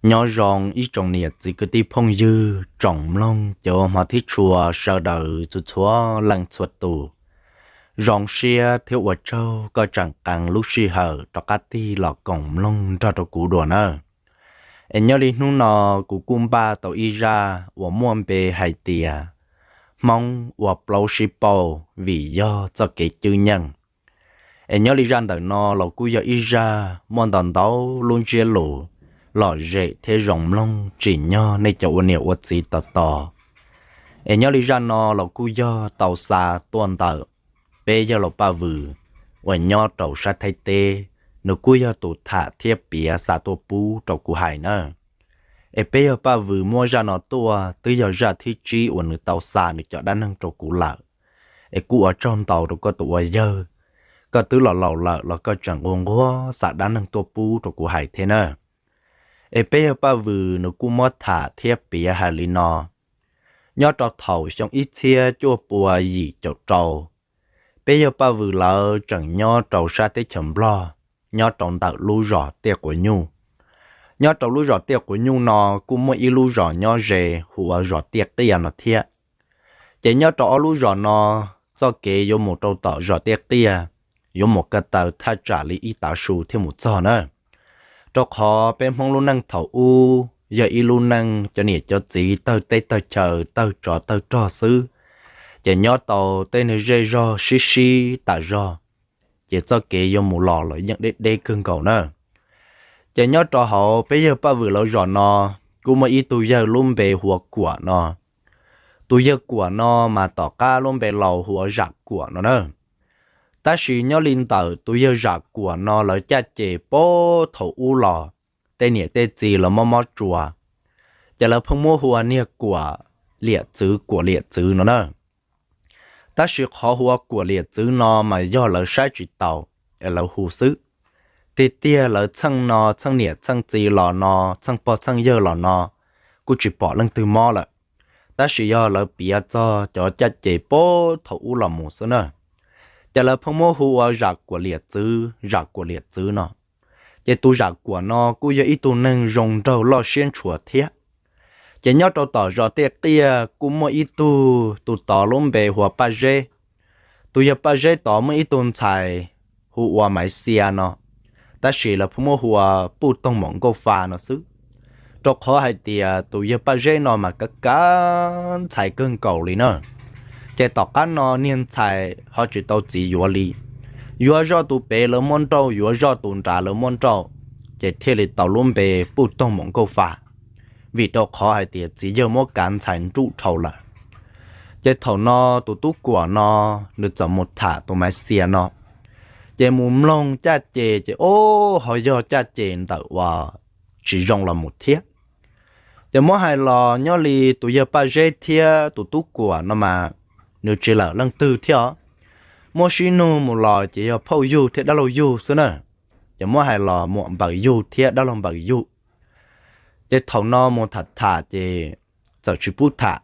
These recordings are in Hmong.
Nyob zoo ib tsoom niam txiv kwv tij phooj ywg tsoom mloog cov hmov thiab tshua sawv daws txhua txhua leej txhua tus. Zoo siab thiab ua tsaug koj tseem qee lub sij hawm rov qab tig los koom mloog nrog rau kuv dua nawb. Es nyob li hnub no kuv kuj npaj tau ib zaj uas muaj npe hais tias Hmoob ua plaub sib pauj vim yog txoj kev cwj nyeej. Es nyob li zaj ntawm no los kuj yog ib zaj muaj ntau ntau lub ntsiab lus lom zem thiab zoo mloog tsim nyog nej cov ua niam ua txiv tos tos. Es nyob li zaj no los kuj yog tau xa tuaj ntawm peb yawg laus Paj Vws uas nyob rau sab Thaib teb, nws kuj yog tus tham thiab piav xa tuaj pub rau kuv hais na. Es peb yawg Paj Vws muab zaj no tuaj twb yog zaj thib tsib uas nws tau xa nws cov dab neeg rau kuv lawm. Es kuj ua tsaug ntau rau koj tus ua yawg, koj twb los laus lawm los koj tseem nquag nquag xa dab neeg tuaj pub rau kuv hais thiab na. Es peb yawg Paj Vws nws kuj muab tham thiab piav hais li no. Nyob rau thaum xyoo ib txhiab cuaj pua yim caum rau, peb yawg Paj Vws lawv tseem nyob rau sab teb chaws Nplog, nyob rau ntawm lub zos Tiaj Quav Nyuj. Nyob rau lub zos Tiaj Quav Nyuj no kuj muaj ib lub zos nyob ze hu ua zos Tiaj Qiaj no thiab. Ces nyob rau ob lub zos no, txoj kev yuav mus rau tom zos Tiaj Qiaj yuav mus ko taw thaj tsam li ib tav su thiaj mus txog na. Rau qhov peb Hmoob lub neej thaum ub yog ib lub neej cov niam cov txiv tawg teb tawg chaw tawg tsov tawg rog xwb, ces nyob tau tej niag zej zog sib sib tas zog, ces txoj kev yuav mus los los yeej deb deb kawg nkaus na. Ces nyob rau hauv peb yawg Paj Vws lawv zos no kuj muaj ib tug yawg lub npe hu ua Kuam no. Tus yawg Kuam no mas tom qab lub npe laus hu ua Zam Kuam no na. Tab sis nyob li ntawm tus yawg Zam Kuam no lawv caj ces puag thaum ub los, tej niam tej txiv lawv mob mob tsuas, ces lawv pheej muab hu ua niag Kuam Liam Txwv, Kuam Liam Txwv no na. Tab sis qhov hu ua Kuam Liam Txwv no mas yog lawv saib tsis taus es lawv hu xwb. Tiag tiag lawv txheej no txheej niam txheej txiv los no, txheej pog txheej yawg los no, kuj tsis pom leej twg mob lawm. Tab sis yog lawv piav txog cov caj ces puag thaum ub los mus xwb na, ces lawv pheej muab hu ua Zam Kuam Liam Txwv, Zam Kuam Liam Txwv no. Ces tus Zam Kuam no kuj yog ib tug neeg zoo nraug loj siab ntshua thiab. Ces nyob rau tom zos Tiaj Qiaj kuj muaj ib tug, tus tod lub npe hu ua Paj Zeb. Tus yawg Paj Zeb tod muaj ib tug ntxhais hu ua Maiv Xia no, tab sis lawv pheej muab hu ua Puj Toog Maum Nkauj Fa no xwb, rau qhov hais tias tus yawg Paj Zeb no mas kav kav ntxhais kawg nkaus li na. Ces tom qab no niag ntxhais ho tsis tau txiv yuav li, yuav zoj tus pem lawv muab nrauj, yuav zoj tus nrad lawv muab nrauj, ces thiaj li tau lub npe Puj Toog Maum Nkauj Fa, vim rau qhov hais tias txiv yawg muab kav ntxhais nruj dhau lawm. Ces thaum no tus Tub Kuam no nws txawm mus tham tus Maiv Xia no, ces mus mloog caj ces ces ob ho yog caj ces ntawm uas tsis zoo los mus thiab. Ces muab hais los nyob li tus yawg Paj Zeb thiab tus Tub Kuam no mas nws tsis lawm leej twg thiab os. Muab sib nug mus los ces yog phauj yug thiab dab laug yug xwb na. Ces muab hais los muam npaws yug thiab dab laug npaws yug. Ces thaum no mus tham tham ces txawm tsis pub tham.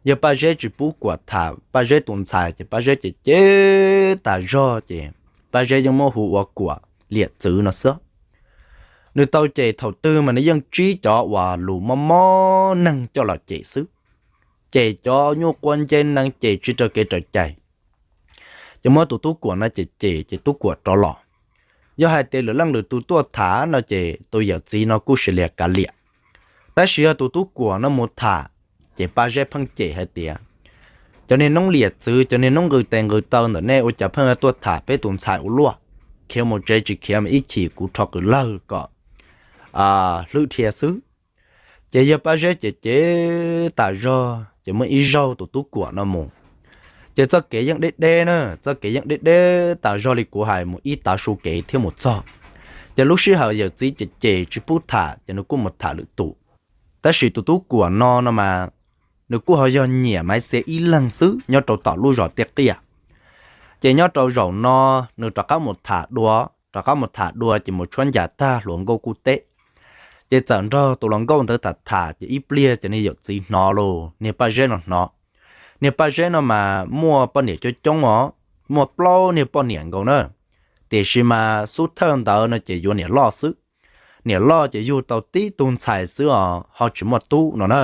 Yawg Paj Zeb tsis pub Kuam tham Paj Zeb tus ntxhais ces Paj Zeb ces cem tas zog ces Paj Zeb yeej muab hu ua Kuam Liam Txwv no xwb. Nws tau cem thaum twg mas nws yeej tsib cov uas lus mob mob neeg coj los cem xwb, cem cov nyuj quab nceb nees, cem tsis raws kev raws cai. Ces muab tus Tub Kuam no cem cem ces Tub Kuam rov los. Yog hais tias lwm leej lwm tus tuaj tham no ces tus yawm txiv no kuj sis lias kav liam. Tab sis yog tus Tub Kuam no mus tham, ces Paj Zeb pheej cem hais tias, cov niag noob liam txwv, cov niag noob nqws tes nqws taw ntawm nej ua cas pheej tuaj tham peb tus ntxhais ua luaj, khiav mus tsev tsis khiav mas ib chim kuv rho qws lawg kom hlwb dhia xwb. Ces yawg Paj Zeb ces cem tas zog ces muaj ib zaug tus Tub Kuam no mus, ces txoj kev yeej deb deb na, txoj kev yeej deb deb tas zog li kuv hais mus ib tav su kev thiab mus txog. Ces lub sij hawm yawm txiv cem cem tsis pub tham ces nws kuj mus tham lwm tus. Tab sis tus Tub Kuam no no mas nws kuj ho yog nyiam Maiv Xia ib leeg xwb nyob rau tom lub zos Tiaj Qiaj. Ces nyob rau zaum no nws rov qab mus tham dua, rov qab mus tham dua ces mus tshuab ncas tag hluas nkauj kuj teb. Ces txawm nrog tus hluas nkauj ntawd tham tham ces ib pliag ces niag yawm txiv hnov los niag Paj Zeb no hnov. Niag Paj Zeb no mas muaj poj niam coob coob os, muaj plaub niag poj niam nkaus na. Tiam sis mas xub thawj ntawd no ces yuav niam loj xwb. niam loj ces yug tau tib tug ntxhais xwb os ho tsis muaj tub no na.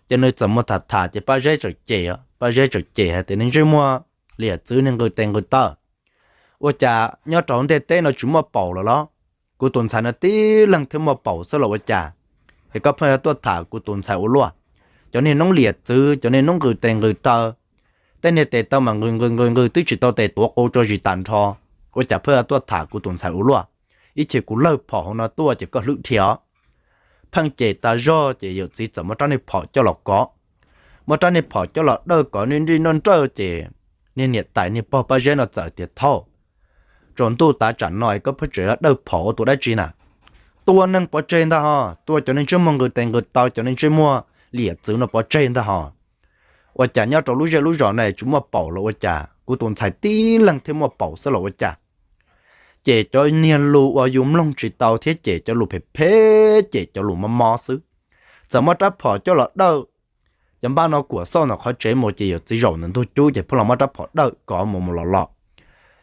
Ces nws txawm mus tham tham ces Paj Zeb txawm cem, Paj Zeb txawm cem hais tias, Niag ntsej muag liam txwv, niag nqws tes nqws taw, ua cas nyob rau hauv ntiaj teb no tsis muaj paum lawm los? Kuv tus ntxhais no tib leeg thiaj muaj paum xwb los ua cas? Es koj pheej yuav tuaj tham kuv tus ntxhais ua luaj. Cov niag noob liam txwv, cov niag noob nqws tes nqws taw, tej niag tes taw mas nqws nqws nqws nqws twb tsis tau tes tuav qau tso zis tas nrho, ua cas pheej yuav tuaj tham kuv tus ntxhais ua luaj? Ib chim kuv lawg phom hauv no tuaj ces koj hlwb dhia os. Pheej cem tas zog ces yawm txiv txawm muab rab niag phom coj los kov, muab rab niag phom coj los dawj kom nrij nrij nrawj nrawj ces niag niam tais niag pog Paj Zeb no txawm tias, Thaum tsaus ntuj tav tsam no es koj pheej tseem yuav dawj phom ua tus dab tsi na? Tua neeg pov tseg ntag ho, tua cov niag ntsej muag nqws tes nqws taw, cov niag ntsej muag liam txwv no pov tseg ntag ho. Ua cas nyob rau lub zej lub zos no tsis muaj paum los ua cas, kuv tus ntxhais tib leeg thiaj muaj paum xwb los ua cas? Ces cov niag lus uas yus mloog tsis tau thiab ces cov lus phem phem ces cov lus mob mob xwb. Txawm muab rab phom coj los dawj, cov npab no kuam xauj ntawm qhov tsev mus ces yawm txiv zaum ntawm ntug cub ces pheej los muab rab phom dawj kov mus mus los los.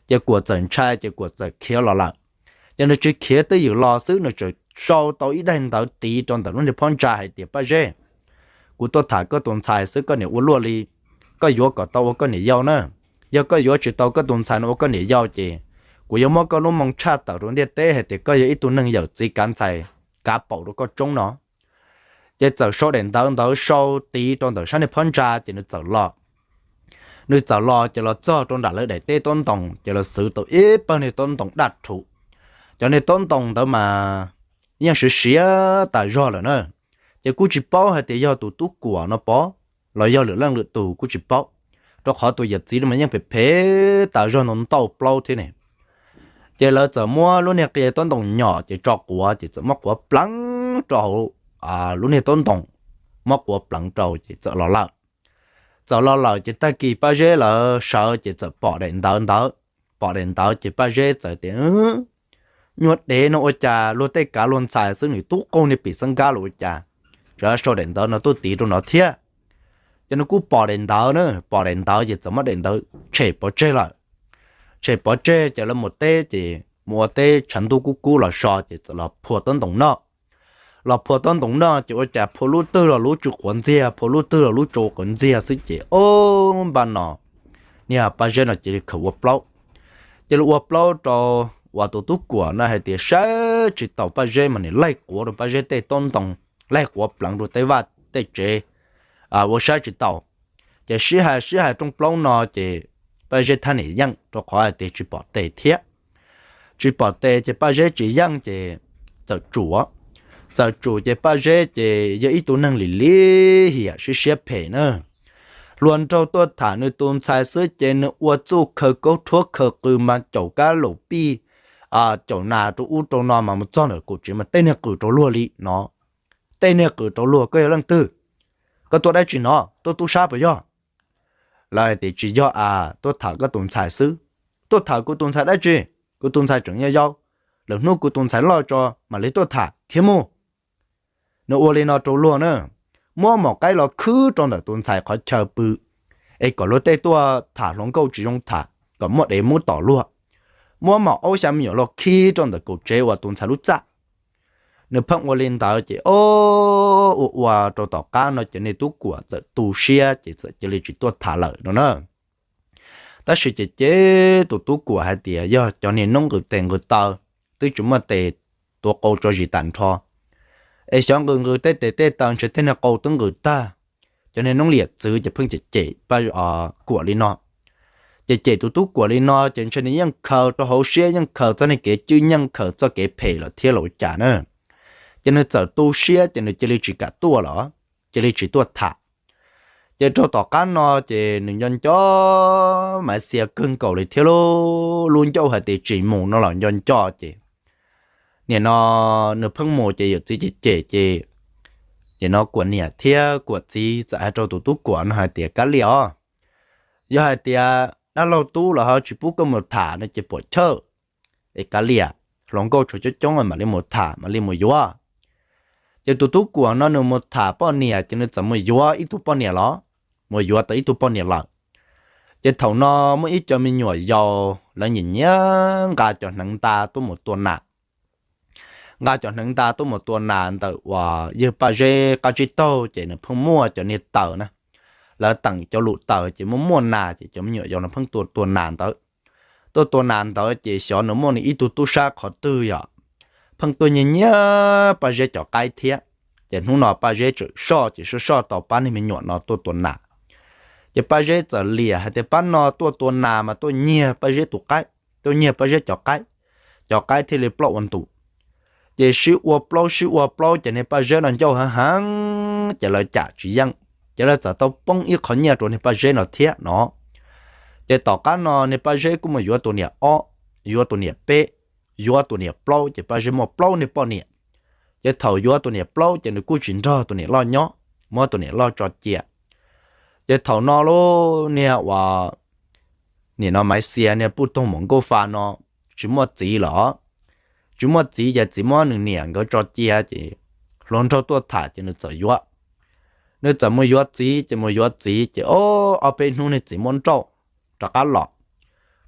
Ces kuam txawm ntshai ces kuam txawm khiav los lawm. Ces nws tsis khiav twj ywm los xwb, nws tseem sau tau ib daim ntawv tiv rau ntawm lub niag phab ntsa hais tias, Paj Zeb, kuv tuaj tham koj tus ntxhais xwb koj niam ua luaj li. Koj yuav kom tau ua koj niam yau na. Yog koj yuav tsis tau koj tus ntxhais no ua koj niam yau ces kuv yuav muab koj lub moo tshaj tawm rau ntiaj teb hais tias koj yog ib tug neeg yawm txiv kav ntxhais, kav paum rau koj tsoob no. Ces txawm sau daim ntawv ntawd sau tiv rau ntawm sab niag phab ntsa ces nws txawm los. Nws txawm los ces los txog rau nram lawv daim teb taub ntoo ces los xwv tau ib pawg niag taub ntoo daj rhuv. Cov niag taub ntoo ntawd mas yeej siav siav tas zog lawm na. Ces kuj tsis paub hais tias yog tus tub kuam no pov los yog lwm leej lwm tus kuj tsis paub, rau qhov tus yawm txiv mas yeej phem phem tas zog ntau ntau plaub thiab ne. Ces lawv txawm muab lub niag qia taub ntoo nyom ces tso quav ces txawm muab quav pleev rau hauv lub niag taub ntoo, muab quav pleev rau ces txawm los lawm. Txawm los lawm ces tag kis Paj Zeb lawv sawv ces txawm pom daim ntawv ntawd. Pom daim ntawv ces Paj Zeb txawm tias, Nyuag dev no ua cas luag tej kav luag ntxhais xwb nws tub qaug niag pim xeeb nkab los ua cas, tseem sau daim ntawv no tuaj tiv rau no thiab. Ces nws kuj pom daim ntawv na, pom daim ntawv ces txawm muab daim ntawv tshem pov tseg lawm. Tshem pov tseg ces lawv mus teb ces mus ua teb tshav ntuj kub kub los so ces txawm los phua taub ntoo noj. Los phua taub ntoo noj ces ua cas phua lub twg los lub tsw quav ntxiag, phua lub twg los lub tsw quav ntxiag xwb ces ob npaj no niag Paj Zeb no cia li khaws ua plaub. Cia li ua plaub rau uas tus tub kuam no hais tias saib tsis taus Paj Zeb mas nim laig quav rau Paj Zeb tej taub ntoo, laig quav pleev rau tej vaj tej tsev, ua saib tsis taus. Ces sib hais sib hais rooj plaub no ces Paj Zeb thab niam yeej rau qhov hais tias tsis pom tes thiab. Tsis pom tes ces Paj Zeb tsis yeej ces txawm tsum. Txawm tsum ces Paj Zeb ces yog ib tug neeg lim lim hiam siab siab phem na. Hluas nraug tuaj tham nws tus ntxhais xwb ces nws ua txuj khaws kaub rhuab khaws qws mas caum kab laum pij, caum nas rau ub rau no mas mus txog ntawm kaum tsev mas tej niag qws rau luag li no. Tej niag qws rau luag, koj yog leej twg? Koj tuaj dab tsi no? Tuaj tub sab puas yog? Lawv hais tias tsis yog a, tuaj tham koj tus ntxhais xwb. Tuaj tham kuv tus ntxhais dab tsi? Kuv tus ntxhais tseem yau yau, lwm hnub kuv tus ntxhais loj tso mam li tuaj tham, khiav mus. Nws ua li no rau luag na, muab mom qaib los khwb rau ntawm tus ntxhais qhov chaw pw, es kom luag tej tuaj tham hluas nkauj tsis zoo tham kom muaj dev muab tom luag. Muab mom aub xya me nyuam los khi rau ntawm kaum tsev uas tus ntxhais lub txaj. Nws pheej ua li ntawd ces o, ua ua rau tom qab no ces niag tub kuam txawm tu siab ces txawm cia li tsis tuaj tham lawm no na. Tab sis ces ces tus tub kuam hais tias yog cov niag noob nqws tes nqws taw, twb tsis muaj tes tuav qau tso zis tas nrho, es xyov nqws nqws tej tes tej taw ntshe tej niag qau twb nqws tag. Cov niag noob liam txwv ces pheej cem cem Paj Kuam li no. Ces cem tus tub kuam li no ces ntshe nws yeej khaws rau hauv siab, yeej khaws txoj niag kev cwj nyeej, khaws txoj kev phem lawm thiab los ua cas na. Ces nws txawm tu siab ces nws cia li tsis kam tuaj lawm, cia li tsis tuaj tham. Ces rau tom qab no ces nws nco nco Maiv Xia kawg nkaus li thiab, lub ncauj hais tias tsis mus no los nco nco ces nim no nws pheej mus ces yawm txiv cem cem ces nim no Kuam niam thiab Kuam txiv txawm hais rau tus tub Kuam no hais tias, Kav liam os, yog hais tias dab laug tub los ho tsis pub koj mus tham no ces puam chawj, es kav liam, hluas nkauj tshuav coob coob mam li mus tham mam li mus yuav. Ces tus tub Kuam no nws mus tham poj niam ces nws txawm mus yuav ib tug poj niam los, mus yuav tau ib tug poj niam lawm. Ces thaum no muaj ib co me nyuam yaus lawv nyiam nyiam nqa cov hneev nta tuaj mus tua nas. nqa cov hneev nta tuaj mus tua nas ntawm uas yawg Paj Zeb qab tsib taug ces nws pheej muaj cov niag taws na. Lawv teem cov lus taws ces muaj muaj nas ces cov me nyuam yaus no pheej tua tua nas ntawd. Tuaj tua nas ntawd ces xyov nws muaj nws ib tug tub sab qhov twg yom, pheej tuaj nyiag nyiag Paj Zeb cov qaib thiab. Ces hnub no Paj Zeb tseem soj ces soj soj tau pab niag me nyuam no tuaj tua nas. Ces Paj Zeb txawm liam hais tias pab no tuaj tua nas mas tuaj nyiag Paj Zeb tus qaib, tuaj nyiag Paj Zeb cov qaib, cov qaib thiaj li ploj ua ntus. Ces sib ua plaub sib ua plaub ces niag Paj Zeb no ncauj heev heev ces lawv cam tsis yeej, ces lawv txawm tau poob ib qho nyiaj rau niag Paj Zeb no thiab no. Ces tom qab no niag Paj Zeb kuj mus yuav tus niam ob, yuav tus niam peb, yuav tus niam plaub ces Paj Zeb muaj plaub niag poj niam. Ces thaum yuav tus niam plaub ces nws kuj tsis nrog tus niam loj nyob, muab tus niam loj tso cia. Ces thaum no lub niag uas nim no Maiv Xia niag Puj Toog Moom Nkauj Fa no tsis muaj txiv lawm, tsis muaj txiv ces txiv muab nws niam nkawd tso cia ces hluas nraug tuaj tham ces nws txawm yuav, nws txawm mus yuav txiv ces mus yuav txiv ces ob peb hnub niag txiv muab nrauj rov qab los.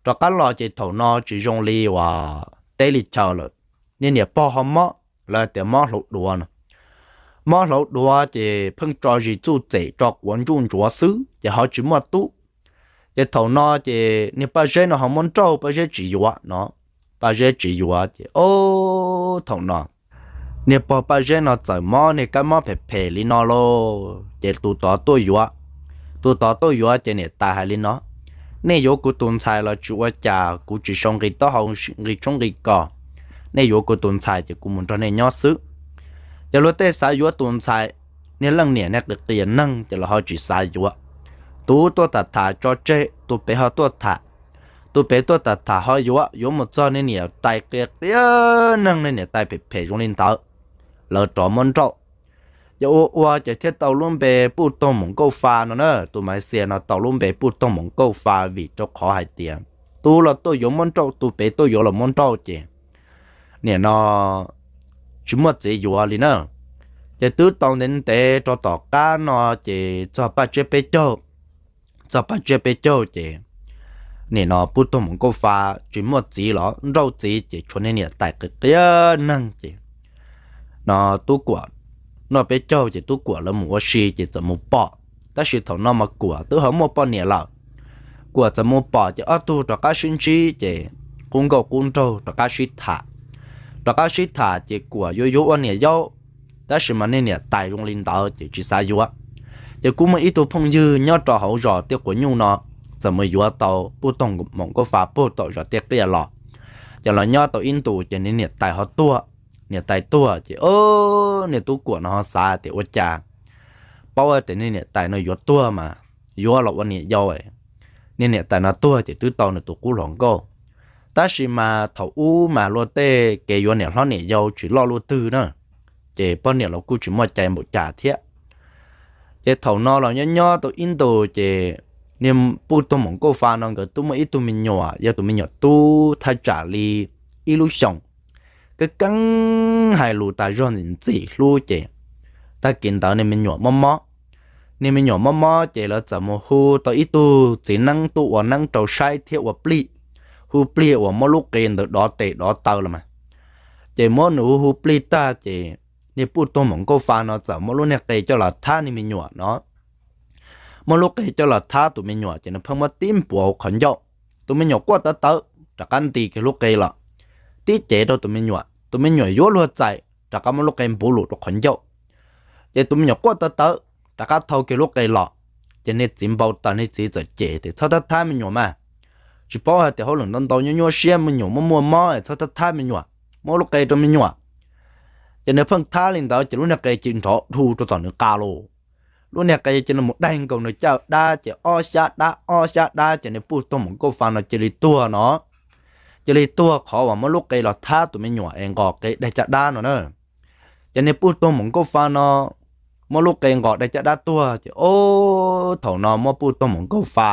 Rov qab los ces thaum no tsis zoo li uas teb li chaw lawm, niag niam pog ho mob, lawv tias mob hlauv duav no. Mob hlauv duav ces pheej tso zis txuj txem tso quav ntsuj ntsuav xwb ces ho tsis muaj tub. Ces thaum no ces niag Paj Zeb no ho muab nrauj Paj Zeb tsis yuav no, Paj Zeb tsis yuav ces ob thaum no niag pog Paj Zeb no txawm mob niag kab mob phem phem li no lauj ces tus tod tuaj yuav, tus tod tuaj yuav ces niam tais hais li no, nej yuav kuv tus ntxhais los tsis ua cas, kuv tsis sau nqi taub hau nqi tshoob nqi kos, nej yuav kuv tus ntxhais ces kuv mus nrog nej nyob xwb. Ces luag tej xav yuav tus ntxhais, niag leej niam niag qias qias neeg ces los ho tsis xav yuav. Tus tuaj tham tham tso tseg, tus pem ho tuaj tham, tus pem tuaj tham tham ho yuav, yuav mus txog niag niam tais qias qias neeg, niag niam tais phem phem zoo li ntawd, lawv rov muab nrauj. Ces ua ua ces thiaj tau lub npe Puj Toog Moom Nkauj Fa no na, tus Maiv Xia no tau lub npe Puj Toog Moom Nkauj Fa vim rau qhov hais tias tus los tuaj yuav muab nrauj, tus pem tuaj yuav los muab nrauj ces nim no tsis muaj txiv yuav li na. Ces twb tau ntev ntev rau tom qab no ces txog paj tsiab peb caug, txog paj tsiab peb caug ces nim no Puj Toog Moom Nkauj Fa tsis muaj txiv los nrauj txiv ces tshuav niag niam tais qias qias neeg ces no Tub Kuam noj peb caug ces Tub Kuam lawv mus ua si ces txawm mus pom, tab sis thaum no mas Kuam twb ho muaj poj niam lawm. Kuam txawm mus pom ces ob tug rov qab sib ntsib ces qub nkauj qub nraug rov qab sib tham. Rov qab sib tham ces Kuam yuav yuav ua niam yau, tab sis mas niag niam tais zoo li ntawd ces tsis xav yuav. Ces kuj muaj ib tug phooj ywg nyob rau hauv zos Tiaj Quav Nyuj no txawm mus yuav tau Puj Toog Moom Nkauj Fa puag tom zos Tiaj Qiaj los. Ces los nyob tau ib ntus ces niag niam tais ho tuag. Niam tais tuag ces niag Tub Kuam no ho xav tias ua cas paub tias niag niam tais no yuav tuag mas yuav los ua niam yau. Niag niam tais no tuag ces twb tau nws tus qub hluas nkauj, tab sis mas thaum ub mas luag tej kev yuav niam hlob niam yau tsis loj luaj twg na, ces poj niam los kuj tsis muaj cai npaum cas thiab. Ces thaum no los nyob nyob tau ib ntus ces niag Puj Toog Moom Nkauj Fa no nkawd twb muaj ib tug me nyuam, yog tus me nyuam tub thaj tsam li ib lub xyoos, keeb keeb hais lus tas zog ntxim ntxim hlub ces tag kis ntawd niag me nyuam mob mob. Niag me nyuam mob mob ces lawv txawm mus hu tau ib tug txiv neeb tuaj ua neeb rau saib thiab ua plig, hu plig uas muab lub qe ntawd dov tes dov taw los mas. Ces muab nws hu hu plig tag ces niag Puj Toog Moom Nkauj Fa no txawm muab lub niag qe coj los thab niag me nyuam no. Muab lub qe coj los thab tus me nyuam ces nws pheej muab tib npuav hauv qhov ncauj. Tus me nyuam quaj tawv tawv rov qab nti kiag lub qe los, tib cev rau tus me nyuam, tus me nyuam yuav luag txais rov qab muab lub qe npuav lus rau qhov ncauj. Ces tus me nyuam quaj tawv tawv rov qab thau kiag lub qe los. Ces niag txiv npau taws, niag txiv txawm cem tias txhob thab thab me nyuam mas, tsis paub hais tias hauj lwm ntau ntau nyuaj nyuaj siab, me nyuam muaj muaj mob es txhob thab thab me nyuam, muab lub qe rau me nyuam. Ces nws pheej thab li ntawd ces lub niag qe cia li nrov dhau rau tom nws qab lauj. Lub niag qe cia li mus daig nkaus nws caj dab ces ob xyab dab ob xyab dab ces niag Puj Toog Moom Nkauj Fa no cia li tuag no. Cia li tuag qhov uas muab lub qe los thab tus me nyuam es nqos qe daig caj dab no na. Ces niag Puj Toog Moom Nkauj Fa no muab lub qe nqos daig caj dab tuag ces ob thaum no muab Puj Toog Moom Nkauj Fa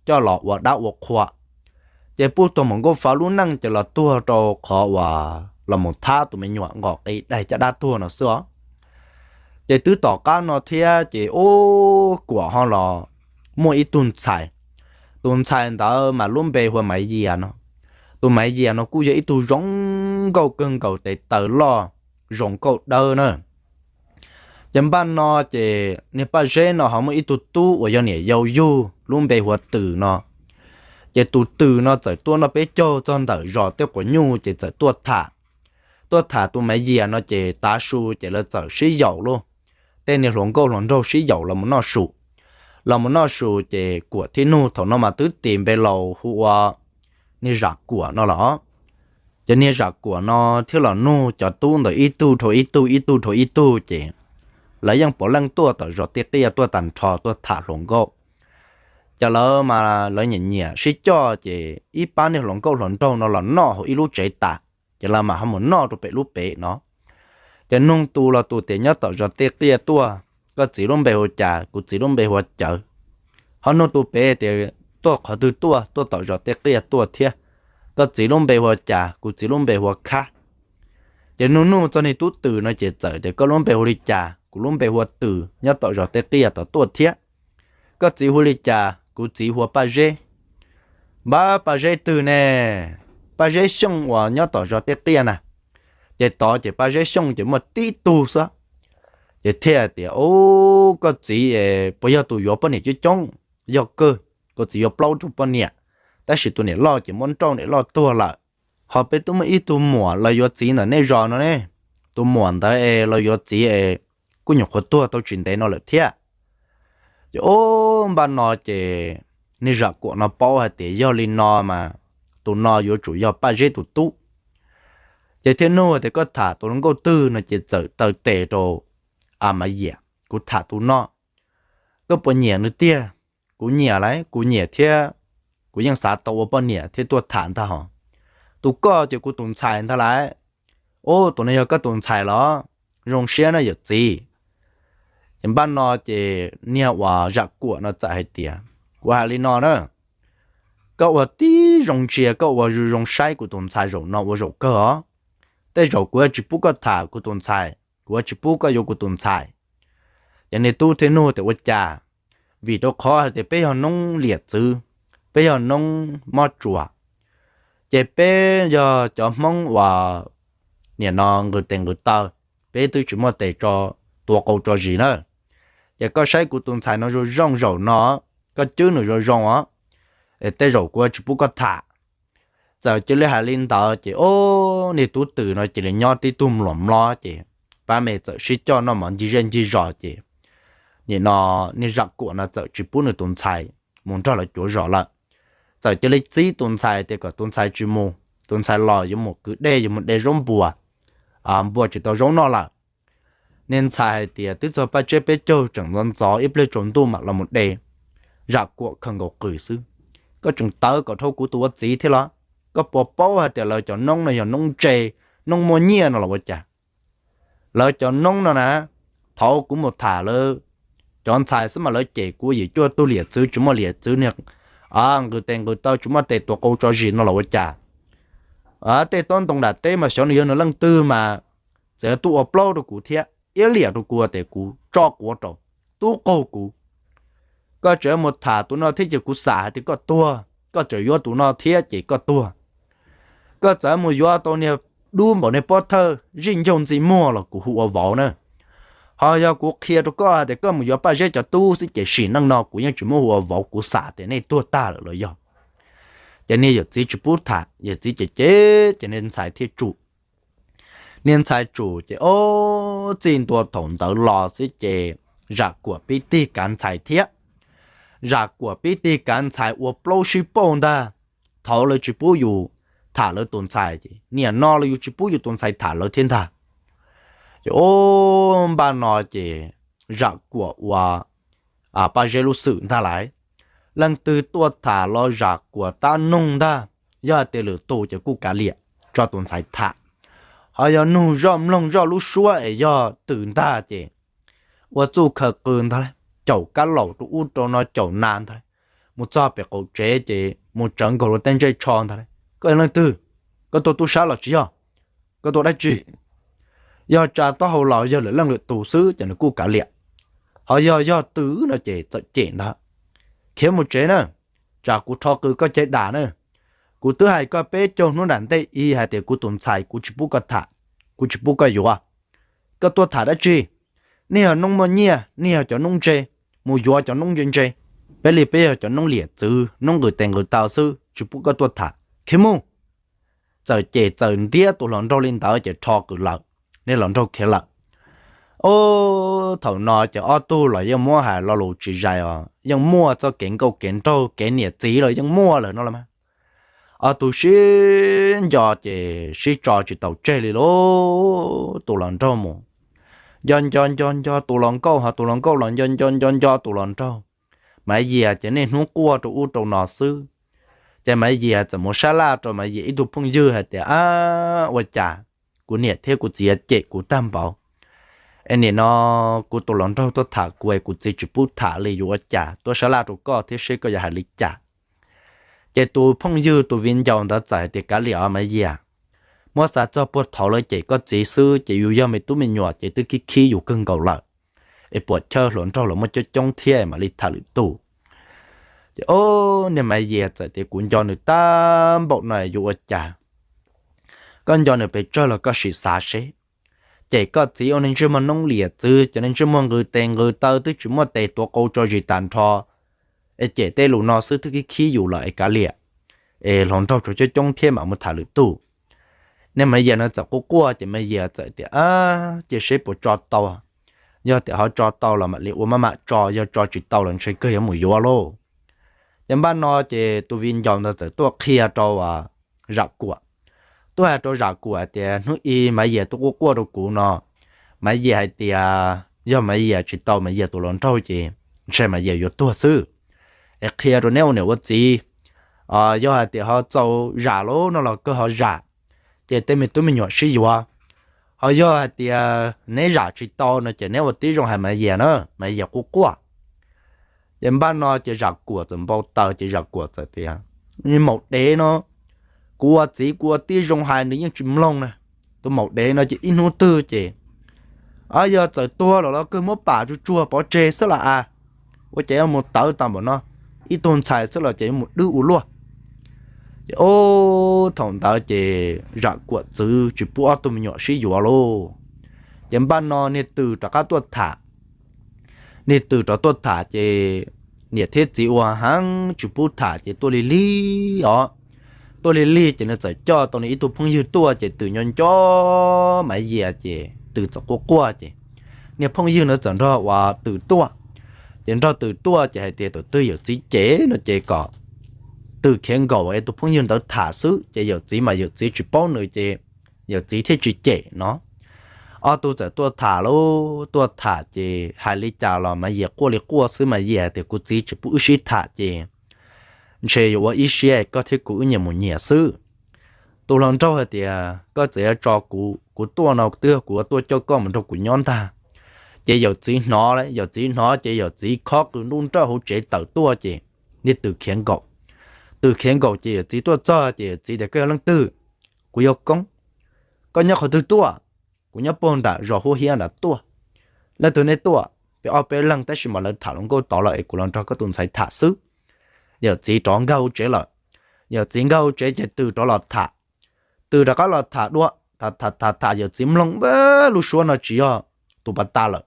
coj los ua dab ua qhua. Ces Puj Toog Moom Nkauj Fa lub neej ces los tuag rau qhov uas los mus thab tus me nyuam nqos qe daig caj dab tuag no xwb os. Ces twb tom qab no thiab ces ub Kuam ho los muaj ib tug ntxhais. Tus ntxhais ntawd mas lub npe hu ua Maiv Yias no. Tus Maiv Yias no kuj yog ib tug zoo nkauj kawg nkaus, tes taw loj, zoo nkauj dawb na. Ces npaj no ces niag Paj Zeb no ho muaj ib tug tub uas yog niam yau yug lub npe hu ua Tws no. Ces tus Tws no txawm tuaj noj peb caug txog ntawm zos Tej Quav Nyuj ces txawm tuaj tham, tuaj tham tus Maiv Yias no ces tav su ces lawv txawm sib yaum lauj. Tej niag hluas nkauj hluas nraug sib yaum los mus noj su. Los mus noj su ces Kuam thiab Nug thaum no mas twb tis npe laus hu ua niag Zam Kuam no los. Ces niag Zam Kuam no thiab los nug cov tub ntawd ib tug dhau ib tug, ib tug dhau ib tug ces lawv yeej puav leej tuaj tom zos Tej Qiaj tuaj tag nrho tuaj tham hluas nkauj. Ces lawv mas lawv nyiam nyiam sib coj ces ib pab niag hluas nkauj hluas nraug no los noj hauv ib lub tsev tas, ces lawv mam ho mus noj rau pem lub pem no. Ces nug tus los tus tias nyob tom zos Tej Qiaj tuaj, koj txiv lub npe hu ua Cas, kuv txiv lub npe hu ua Cawv. Ho nug tus pem tias tuaj qhov twg tuaj, tuaj tom zos Tej Qiaj tuaj thiab, koj txiv lub npe hu ua Cas, kuv txiv lub npe hu ua Khab. Ces nug nug txog niag tub Tws no ces txawm tias koj lub npe hu li cas, kuv lub npe hu ua Tws, nyob tom zos Tej Qiaj tom tuaj thiab, koj txiv hu li cas, kuv txiv hu ua Paj Zeb. Npab Paj Zeb twg ne? Paj Zeb Xyooj uas nyob tom zos Tej Qiaj na. Ces tod ces Paj Zeb Xyooj ces muaj tib tug xwb. Ces thiaj tias, Ub, koj txiv puas yog tus yuav poj niam coob coob? Yog kawg, kuv txiv yuav plaub tug poj niam, tab sis tus niam loj ces muab nrauj niam loj tuag lawm. Ho peb twb muaj ib tug muam lawv yuav txiv ntawm nej zos no ne, tus muam ntawd es lawv yuav txiv es kuj nyuam qhuav tuag tau tsis ntev no lawm thiab. Ces ub, npaj no ces niag Zam Kuam no paub hais tias yog li no mas tus no yuav tsum yog Paj Zeb tus tub. Ces thiaj nug tias koj tham tus hluas nkauj twg no ces txawm taw tes rau Maiv Yias, kuv tham tus no. Koj puas nyiam nws tiag? Kuv nyiam lauj, kuv nyiam thiab, kuv yeej xav tau ua poj niam thiab tuaj tham ntag hos. Tus koj ces kuv tus ntxhais ntag lauj. Ub, tus no yog koj tus ntxhais los? Zoo siab na yawm txiv. Ces npaj no ces niag uas Zam Kuam no txawm hais tias, kuv hais li no na, koj ua tib zoo ntsia, koj ua zoo zoo saib kuv tus ntxhais zaum no ua zaum kawg os. Tej zaum kuv yuav tsis pub koj tham kuv tus ntxhais, kuv yuav tsis pub koj yuav kuv tus ntxhais. Ces niag tub thiaj nug tias ua cas? Vim rau qhov hais tias peb yog noob liam txwv, peb yog noob mob tsuas, ces peb yog cov Hmoob uas nim no nqws tes nqws taw, peb twb tsis muaj tes tso, tua qau tso zis na. Ces koj saib kuv tus ntxhais no zoo zoo zaum no, koj cwb nws zoo zoo os, es tej zaum kuv tsis pub koj tham. Txawm cia li hais li ntawd ces ub, niag tub Twm no cia li nyob tib tug mluam mlob ces pab me txawm sib coj noj mov ncig zej ncig zos ces nim no niag Zam Kuam no txawm tsis pub nws tus ntxhais mus nrog lawv cuav zos lawm. Txawm cia li txib tus ntxhais tias kom tus ntxhais tsis mus, tus ntxhais los yuav mus kwv dej, yuav mus de zaub npua, npua tsis tau zaub noj lawm. Niag ntxhais hais tias twb txog paj tseb peb caug tseem ntxov ntxov, ib pliag tsaus ntuj mam los mus de. Zam Kuam khaws nkaus qws xwb. Koj tseem tawv kom dhau kuv tus ua txiv thiab los? Koj puas paub hais tias lawv cov noob no yog noob ntse, noob muaj nyiaj no los ua cas? Lawv cov noob no na, thaum kuv mus tham lawv cov ntxhais xwb mas lawv cem kuv yim cuaj tug liam txwv tsis muaj liam txwv, niag nqws tes nqws taw tsis muaj tes, tua qau tso zis no los ua cas? Tej tob ntoo nram teb mas xyov nws yog nws leej twg mas txawm tuaj ua plaub rau kuv thiab, iab liam rau kuv tias kuv tso quav rau, tub qaug kuv. Koj tseem mus tham tus no thiab ces kuv xam hais tias koj tuag, koj tseem yuav tus no thiab ces koj tuag. Koj txawm mus yuav tau niag dub npaum niag pob thawj zij ncaug ntxi muag los kuv hu ua vauv na. Ho yog kuv qhia rau koj hais tias koj mus yuav Paj Zeb cov tub xwb ces sim neej no kuv yeej tsis muab hu ua vauv, kuv xam tias nej tuag tag lawm los yog. Ces niag yawm txiv tsis pub tham, yawm txiv ces cem, ces niag ntxhais thiaj tsum. Niag ntxhais tsum ces ob txij ntua thaum ntawd los xwb ces Zam Kuam pib tig kav ntxhais thiab. Zam Kuam pib tig kav ntxhais ua plaub sib pauj ntag. Thaum lawv tsis pub yus tham lawv tus ntxhais ces nim no los yus tsis pub yus tus ntxhais tham lawv thiab ntag. Ces ob npaj no ces Zam Kuam ua Paj Zeb lub xwm ntag lauj. Leej twg tuaj tham los Zam Kuam tab noog ntag, yog hais tias lwm tus ces kuj kav liam tso tus ntxhais tham. Ho yog nug zoj mloog zoj lub suab es yog twm ntag ces ua txuj khaws qws ntag lauj, caum kab laum rau ub rau no caum nas ntag lauj. Mus txog pem qaum tsev ces mus tsawv nkaus luag tej ntsej tsho ntag lauj. Koj yog leej twg? Koj tuaj tub sab los tsis yog? Koj tuaj dab tsi? Yog tsa taub hau los yog lwm leej lwm tus xwb ces nws kuj kav liam. Ho yog yog twm no ces txawm cem ntag, khiav mus tsev na, tsam kuv rho qws koj caj dab na. Kuv twb hais koj peb caug hnub nram ntej ib hais tias kuv tus ntxhais kuv tsis pub koj tham, kuv tsis pub koj yuav. Koj tuaj tham dab tsi? Nej yog noob muaj nyiaj, nej yog cov noob ntse, mus yuav cov noob ntse ntse. Peb li peb yog cov noob liam txwv, noob nqws tes nqws taw xwb, tsis pub koj tuaj tham, khiav mus. Txawm cem txawm ntiab tus hluas nraug li ntawd ces rho qws lawm, niag hluas nraug khiav lawm. Ub, thaum no ces ob tug los yeej muab hais lo lus tsis zais os, yeej muaj txoj kev nkauj kev nraug kev niam txiv los yeej muaj lawm no los mas. Ob tug sib nco ces sib tso tsis tau tseg li lauj. Tus hluas nraug mus nco nco nco nco tus hluas nkauj, ho tus hluas nkauj los nco nco nco nco tus hluas nraug. Maiv Yias ces niaj hnub quaj rau ub rau no xwb. Ces Maiv Yias txawm mus sab laj rau Maiv Yias ib tug phooj ywg hais tias, Ab, ua cas kuv niam thiab kuv txiv cem kuv tag npaum es nim no kuv tus hluas nraug tuaj tham kuv es kuv txiv tsis pub tham li, yuav ua cas? Tuaj sab laj rau koj thiab seb koj yuav hais li cas. Ces tus phooj ywg tus viv ncaus ntawd txawm hais tias, Kav liam os Maiv Yias, muab xav txog puag thaum lawv cem koj txiv xwb ces yus yog me tub me nyuam ces twb khib khib yus kawg nkaus lawm, es puam chawj hluas nraug los muaj coob coob thiab mam li tham lwm tus. Ces ub, niag Maiv Yias txawm tias, Kuv nco nws tag npaum no yuav ua cas? Koj nco nws pes tsawg los koj sim xav seb. Cem koj txiv ua neeg ntsej muag noob liam txwv, cov neeg ntsej muag nqws tes nqws taw twb tsis muaj tes tuav qau tso zis tag nrho, es cem tej lus no xwb twb khib khib yus lawm es kav liam, es hluas nraug tsuas coob coob thiab mam mus tham lwm tus. Niag Maiv Yias no txawm quaj quaj ces Maiv Yias txawm tias, Cia seb puas tso tau, yog tias ho tso tau los mam li ua maj mam tso, yog tso tsis tau los ntshe kawg yuav mus yuav lauj. Ces npaj no ces tus viv ncaus ntawd txawm tuaj qhia rau Zam Kuam. Tuaj hais rau Zam Kuam hais tias, Hnub ib Maiv Yias tuaj quaj quaj rau kuv no, Maiv Yias hais tias yog Maiv Yias tsis tau Maiv Yias tus hluas nraug ces ntshe Maiv Yias yuav tuag xwb. Es qhia rau neb ua niam ua txiv, yog hais tias ho txaus zam lawm no los kawg ho zam, ces tej me tub me nyuam sib yuav. Ho yog hais tias neb zam tsis tau no ces neb ua tib zoo hais Maiv Yias na, Maiv Yias quaj quaj. Ces npaj no ces Zam Kuam txawm npau taws ces Zam Kuam txawm tias, Maum dev no, kuv ua txiv kuv ua tib zoo hais nws yeej tsis mloog na. Tus maum dev no ces ib hnub twg ces, a, yog txawm tuag lawm los kawg muab pam tsuag tsuag pov tseg xwb las as. Ua cas yuav mus tawv tag npaum no, ib tug ntxhais xwb los ces yuav mus dwb ua luaj. Ces ub, thaum ntawd ces Zam Kuam txwv tsis pub ob tug me nyuam sib yuav lauj. Ces npaj no niag Tws rov qab tuaj tham. Niag Tws rov tuaj tham ces niam thiab txiv ua heev tsis pub tham ces tuaj lig lig os. Tuaj lig lig ces nws txawm coj tau nws ib tug phooj ywg tuaj ces Tws nco nco Maiv Yias ces Tws txawm quaj quaj ces niag phooj ywg ntawd txawm nrog ua Tws tuaj. Ces nrog Tws tuaj ces hais tias tus twg yawm txiv cem no ces kom Tws khiav nkaum es tus phooj ywg ntawd tham xwb ces yawm txiv mas yawm txiv tsis paub nws ces yawm txiv thiaj tsis cem no. Ob tug txawm tuaj tham lauj, tuaj tham ces hais li cas los Maiv Yias quaj li quaj xwb, Maiv Yias tias, Kuv txiv tsis pub wb sib tham ces ntshe yuav ua ib siab, koj thiab kuv wb nyias mus nyias xwb. Tus hluas nraug hais tias, Koj txawm yuav tso kuv, kuv tuaj no twb yog kuv yuav tuaj coj koj mus nrog kuv nyob ntag. Ces yawm txiv hnov, yawm txiv hnov ces yawm txiv khob qws nruj nrawj hauv tsev tawm tuaj ces niag Tws khiav nkaum. Tws khiav nkaum ces yawm txiv tuaj txog ces yawm txiv tias, Koj yog leej twg? Kuv yog Koob. Koj nyob qhov twg tuaj? Kuv nyob puag nram zos Huab Hiab nram tuaj. Leej twg nej tuaj? Peb ob peb leeg tab sis mas lawv tham hluas nkauj tod lawm es kuv los nrog koj tus ntxhais tham xwb. Yawm txiv rov nkag hauv tsev lawm. Yawm txiv nkag hauv tsev ces Tws rov los tham. Tws rov qab los tham dua, tham tham tham tham yawm txiv mloog npaj lub suab no tsis yog tus pas tas lawm.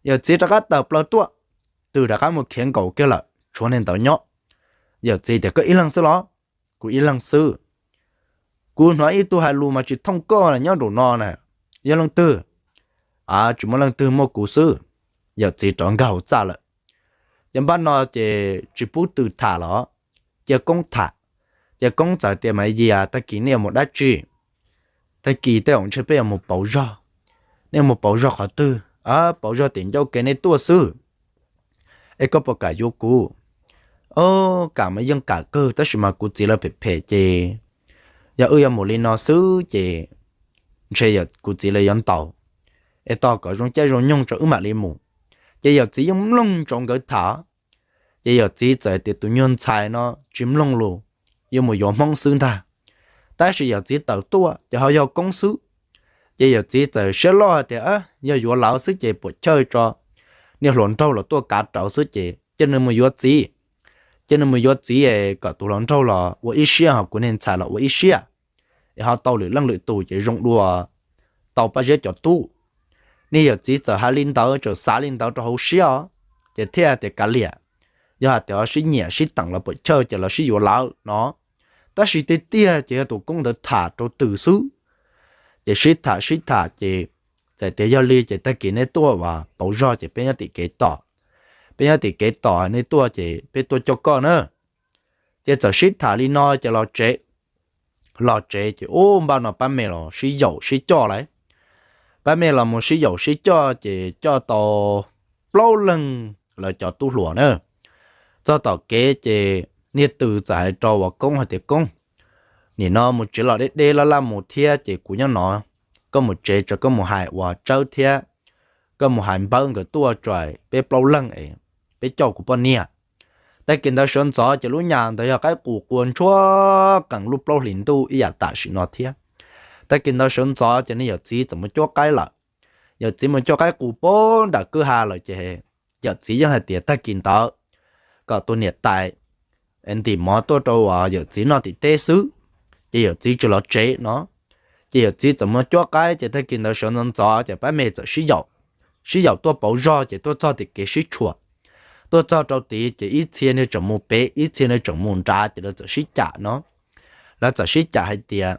Yawm txiv rov qab tawm plaws tuaj, Tws rov qab mus khiav nkaum kiag lawm tshuav niag ntawd nyob. Yawm txiv tias, Koj ib leeg xwb los? Kuv ib leeg xwb. Kuv hnov ib tug hais lus mas tsis thooj koj nyob nraum no na. Yog leej twg? A, tsis muaj leej twg, muaj kuv xwb. Yawm txiv rov nkag hauv txaj lawm. Ces npaj no ces tsis pub Tws tham los, cia Koob tham. Ces Koob txawm tias, Maiv Yias, tag kis nej yuav mus dab tsi? Tag kis tej zaum ntshe peb yuav mus pauv zog. Nej mus pauv zog qhov twg? A, pauv zog tim ncauj ke nej tuaj xwb. Es koj puas kam yuav kuv? O, kam mas yeej kam kawg tab sis mas kuv txiv lawv phem phem ces yog wb yuav mus li no xwb ces ntshe kuv txiv lawv yuav ntaus. Es tos kom zoo caij zoo nyoog tso wb mam li mus. Ces yawm txiv yeej mloog ntsoov nkawd tham. Ces yawm txiv txawm tias, Tus nyuag ntxhais no tsis mloog lus, yuav mus yuav Hmoob xwb ntag. Tab sis yawm txiv tawm tuaj ces ho yog Koob xwb. Ces yawm txiv txawm siab loj hais tias, Yog yuav lawv xwb ces puam chawj tso, niag hluas nraug los tuaj kav rawv xwb ces cia nws mus yuav txiv. cia nws mus yuav txiv es kom tus hluas nraug los ua ib siab, ho kuv niag ntxhais los ua ib siab, es ho tau lwm leej lwm tus ces zoo dua tau Paj Zeb cov tub. Niag yawm txiv txawm hais li ntawd, txawm xav li ntawd rau hauv siab os, ces thiaj tias kav liam, yog hais tias sib nyiam sib teem los puam chawj ces los sib yuav lawm no. Tab sis tiag tiag ces yog tus koob ntawd tham rau twg xwb. Ces sib tham sib tham ces txawm tias yog li ces tag kis neb tuaj uas pauv zog ces peb nyob tim kev tos, peb nyob tim kev tos, neb tuaj ces peb tuaj coj koj na. Ces txawm sib tham li no ces los tsev, los tsev ces ub, npaj no pab me los sib yaum sib coj lawm. Pab me los mus sib yaum sib coj ces coj tau plaub leeg lawv cov tub hluas na. Txog tom kev ces niag twg txawm hais rau uas koob hais tias koob, nim no mus tsev los deb deb laj laj mus thiab ces kuv nyob no, koj mus tsev tso, koj mus hais uas Tsawb thiab koj mus hais Npawb nkawd tuaj tso, peb plaub leeg es peb coj kuv poj niam. Tag kis ntawd sawv ntxov ces lub nyam ntawd yog qaib qus qua ntsuag qees lub plaub hlis ntuj ib yam tam sim no thiab. Tag kis ntawd sawv ntxov ces niag yawm txiv txawm mus cuab qaib lawm. Yawm txiv mus cuab qaib qus puag nram kwj ha lawm ces yawm txiv yeej hais tias tag kis ntawd kom tus niam tais ntim mov tuaj rau uas yawm txiv noj tim teb xwb, ces yawm txiv tsis los tsev no. Ces yawm txiv txawm mus cuab qaib ces tag kis ntawd sawv ntxov ntxov ces pab me txawm sib yaum, sib yaum tuaj pauv zog ces tuaj txog tim kev sib tshuam. Tuaj txog rau tid ces ib txhia niag tseem mus pem, ib txhia niag tseem mus nrad ces lawv txawm sib cam no. Lawv txawm sib cam hais tias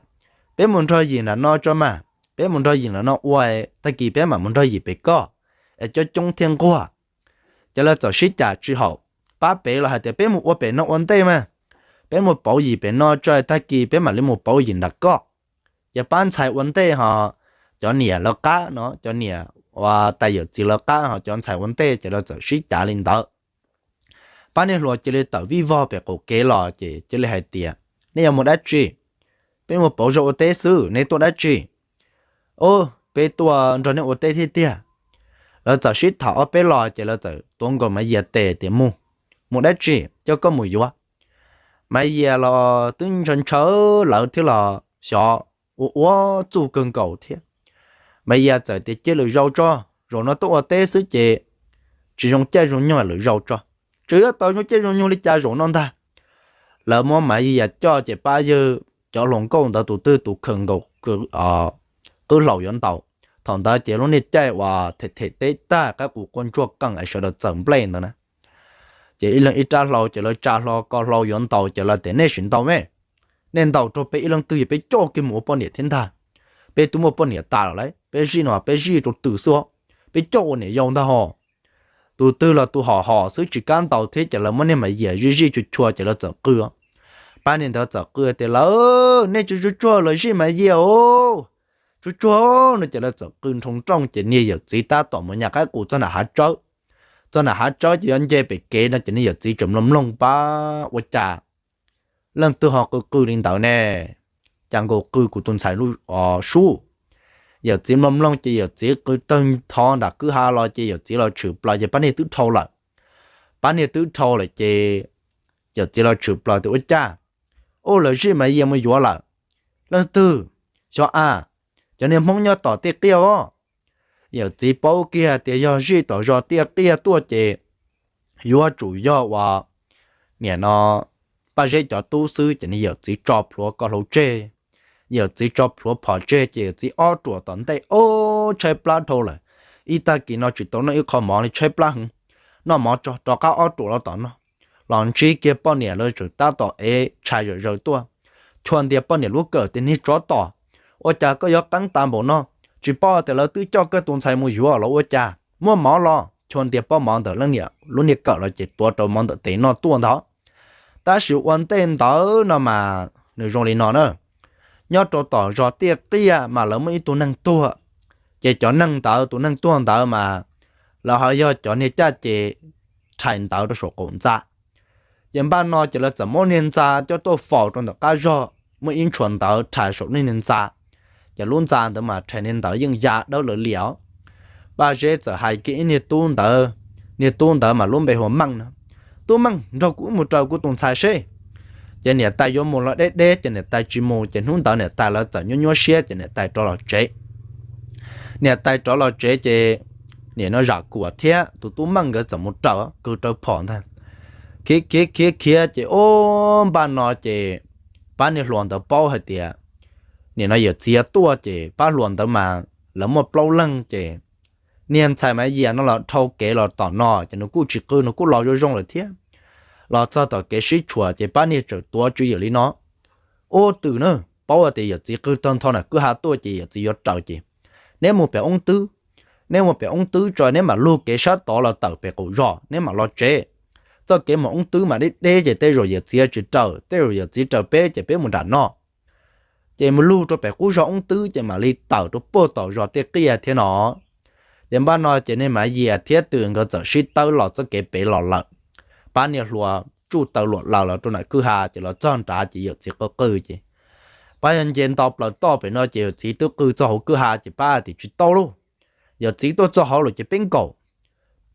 peb mus nrog Yim nram no tso mas, peb mus nrog Yim nram no ua, tag kis peb mam mus nrog Yim pem koj, es coob coob thiaj nquag. Ces lawv txawm sib cam tsis haum, pab pem los hais tias peb mus ua pem no ua ntej mas, peb mus pauv Yim pem no tso, tag kis peb mam li mus pauv Yim nram koj. Ces pab ntxhais ua ntej ho cov niam lawv qab no, cov niam uas tais yawm txiv lawv qab ho cov ntxhais ua ntej, ces lawv txawm sib cav li ntawd. Pab niag hluas cia li tawm vij vog pem qaum kev los ces cia li hais tias nej yuav mus dab tsi? Peb mus pauv zog ua teb xwb, nej tuaj dab tsi? Ub, peb tuaj nrog nej ua teb thiab tiag. Lawv txawm sib tham ob peb los ces lawv txawm tuav nkaus Maiv Yias tes tias mus, mus dab tsi, coj koj mus yuav. Maiv Yias los twb ntshaw ntshaw lawv thiab los xyov ua ua txuj kawg nkaus thiab. Maiv Yias txawm tias cia lwm zaus tso, zaum no tuaj ua teb xwb ces tsis zoo caij zoo nyoog, lwm zaus tso. Tseem yuav tau zoo caij zoo nyoog li cas zaum no ntag. Lawv muab Maiv Yias coj ces pab yawg cov hluas nkauj ntawd tus twg tus khaws nkaus qwb hlau yuav ntaus. Thaum ntawd ces lub niag caij uas them them teb tag, qaib qus qua ntsuag qees es sawv daws txawm nplej ntawd na. Ces ib leeg ib rab hlau ces lawv tsa hlo ko hlau yuav ntaus ces lawv tias nej sim ntaus me, nej ntaus rau peb ib leeg twg es peb coj kiag mus ua poj niam thiab ntag. Peb twb muaj poj niam tas lawm lauj, peb zij no peb zij rau twg xwb, peb coj ua niam yau ntag ho. Tus twg los tus hom hom xwb tsis kam ntaus thiab ces lawv muab niag Maiv Yias zij zij chua chua ces lawv txawm qw. Pab niag ntawd txawm qw tias lawv, nej tsis tsuag tsuag los zij Maiv Yias os, tsuag tsuag no ces lawv txawm qw nroo nrooj ces niag yawm txiv tab tom mus nyas qaib qus txog nram hav tsawb. Txog nram hav tsawb ces yuav nce pem kev no ces niag yawm txiv tseem mloog mloog pab ua cas leej twg ho qw qw li ntawd ne, cas nkaus qw kuv tus ntxhais lub sub. Yawm txiv mloog mloog ces yawm txiv qw tawg ntho nram kwj ha los ces yawm txiv los tshwm plaws ces pab niag twb dhau lawm. Pab niag twb dhau lawm ces yawm txiv los tshwm plaws tias ua cas, ub, lawv zij Maiv Yias mus yuav lawm. Leej twg? Xyov a, cov niag Hmoob nyob tom tiaj qiaj os. Yawm txiv paub kiag tias yog zij tom zos tiaj qiaj tuaj ces yuav tsum yog uas nim no Paj Zeb cov tub xwb ces niag yawm txiv tso plhuav ko hlau tseg. Yawm txiv tso plhuav phom tseg ces yawm txiv ob ruam tom ntej ob tshaib plab dhau lawm. Ib tag kis no tsis tau noj ib qho mov li, tshaib plab heev. Noj mov tso, rov qab ob ruam los tom no. Los ntsib kiag poj niam lawv tseem tab tom ev tshais zawm zaws tuaj, chua ntias poj niam lub kawm tias niag tsov tom, ua cas koj yuav qeeb tas npaum no? Tsis paub tias lawv twb coj koj tus ntxhais mus yuav los ua cas, muaj mov los? Chua ntias pob mov ntawm leej niam lub niag kawm los ces tuav rau mov ntawm tes noj tuaj ntag. Tab sis ua ntej ntawd no mas nws zoo li no na, nyob rau tom zos tiaj qiaj mas lawv muaj ib tug neeg tuag, ces cov neeg ntawd, tus neeg tuag ntawd mas lawv ho yog cov niag caj ces rhais ntawv rau saum qaum ntxa. Ces npaj no ces lawv txawm muab niag ntxa coj tuaj faus rau ntawm qab zog, muaj ib ntshua ntawv rhais saum niag ntxa. Ces lub ntxa ntawd mas rhais niag ntawv yeej ya dawb lawv liam os. Paj Zeb txawm hais kiag ib niag tub ntawd, niag tub ntawd mas lub npe hu ua Meej no, tub Meej, nrog kuv wb mus raws kuv tus ntxhais seb. Ces niam tais yuav mus los deb deb ces niam tais tsis mus, ces hnub ntawd niam tais lawv txawm nyuaj nyuaj siab ces niam tais rov los tsev. Niam tais rov los tsev ces niam no Zam Kuam thiab tus tub Meej nkawd txawm mus raws, kwv raws phom ntag. khiav khiav khiav khiav ces ub, npaj no ces pab niag hluas ntawd paub hais tias nim no yawm txiv tuaj ces pab hluas ntawd mas lawv muaj plaub leeg ces niag ntxhais Maiv Yias no los dhau kev los tom no ces nws kuj tsis qw, nws kuj los zoo zoo lawm thiab. Los txog tom kev sib tshuam ces pab niag txawm tuav tswv yim li no: Ub twm na, paub tias yawm txiv qw tag nrho nram kwj ha tuaj ces yawm txiv yuav raws ces neb mus pem oob twb, neb mus pem oob twb tso neb mam lug kev sab tod los tawm pem qaum zos neb mam los tsev. Txoj kev mus oob twb mas deb deb ces tej zaum yawm txiv tsis raws, tej zaum yawm txiv raws peb ces peb mus nram no. Ces mus lug rau pem qub zog oob twb ces mam li tawm rau puag tom zos tej qiaj thiab no. Ces npaj no ces niag Maiv Yias thiab twm nkawd txawm sib tawb los txoj kev pem los lawm. Pab niag hluas tsuj taw luam laws los rau nram kwj ha ces los txog nrad ces yawm txiv qw qw ces pab yawg nce nto plaws toj pem no ces yawm txiv twb qw txog hauv kwj ha ces pab tias tsis tau lauj, yawm txiv tuaj txog hauv lawm ces peb nkaum.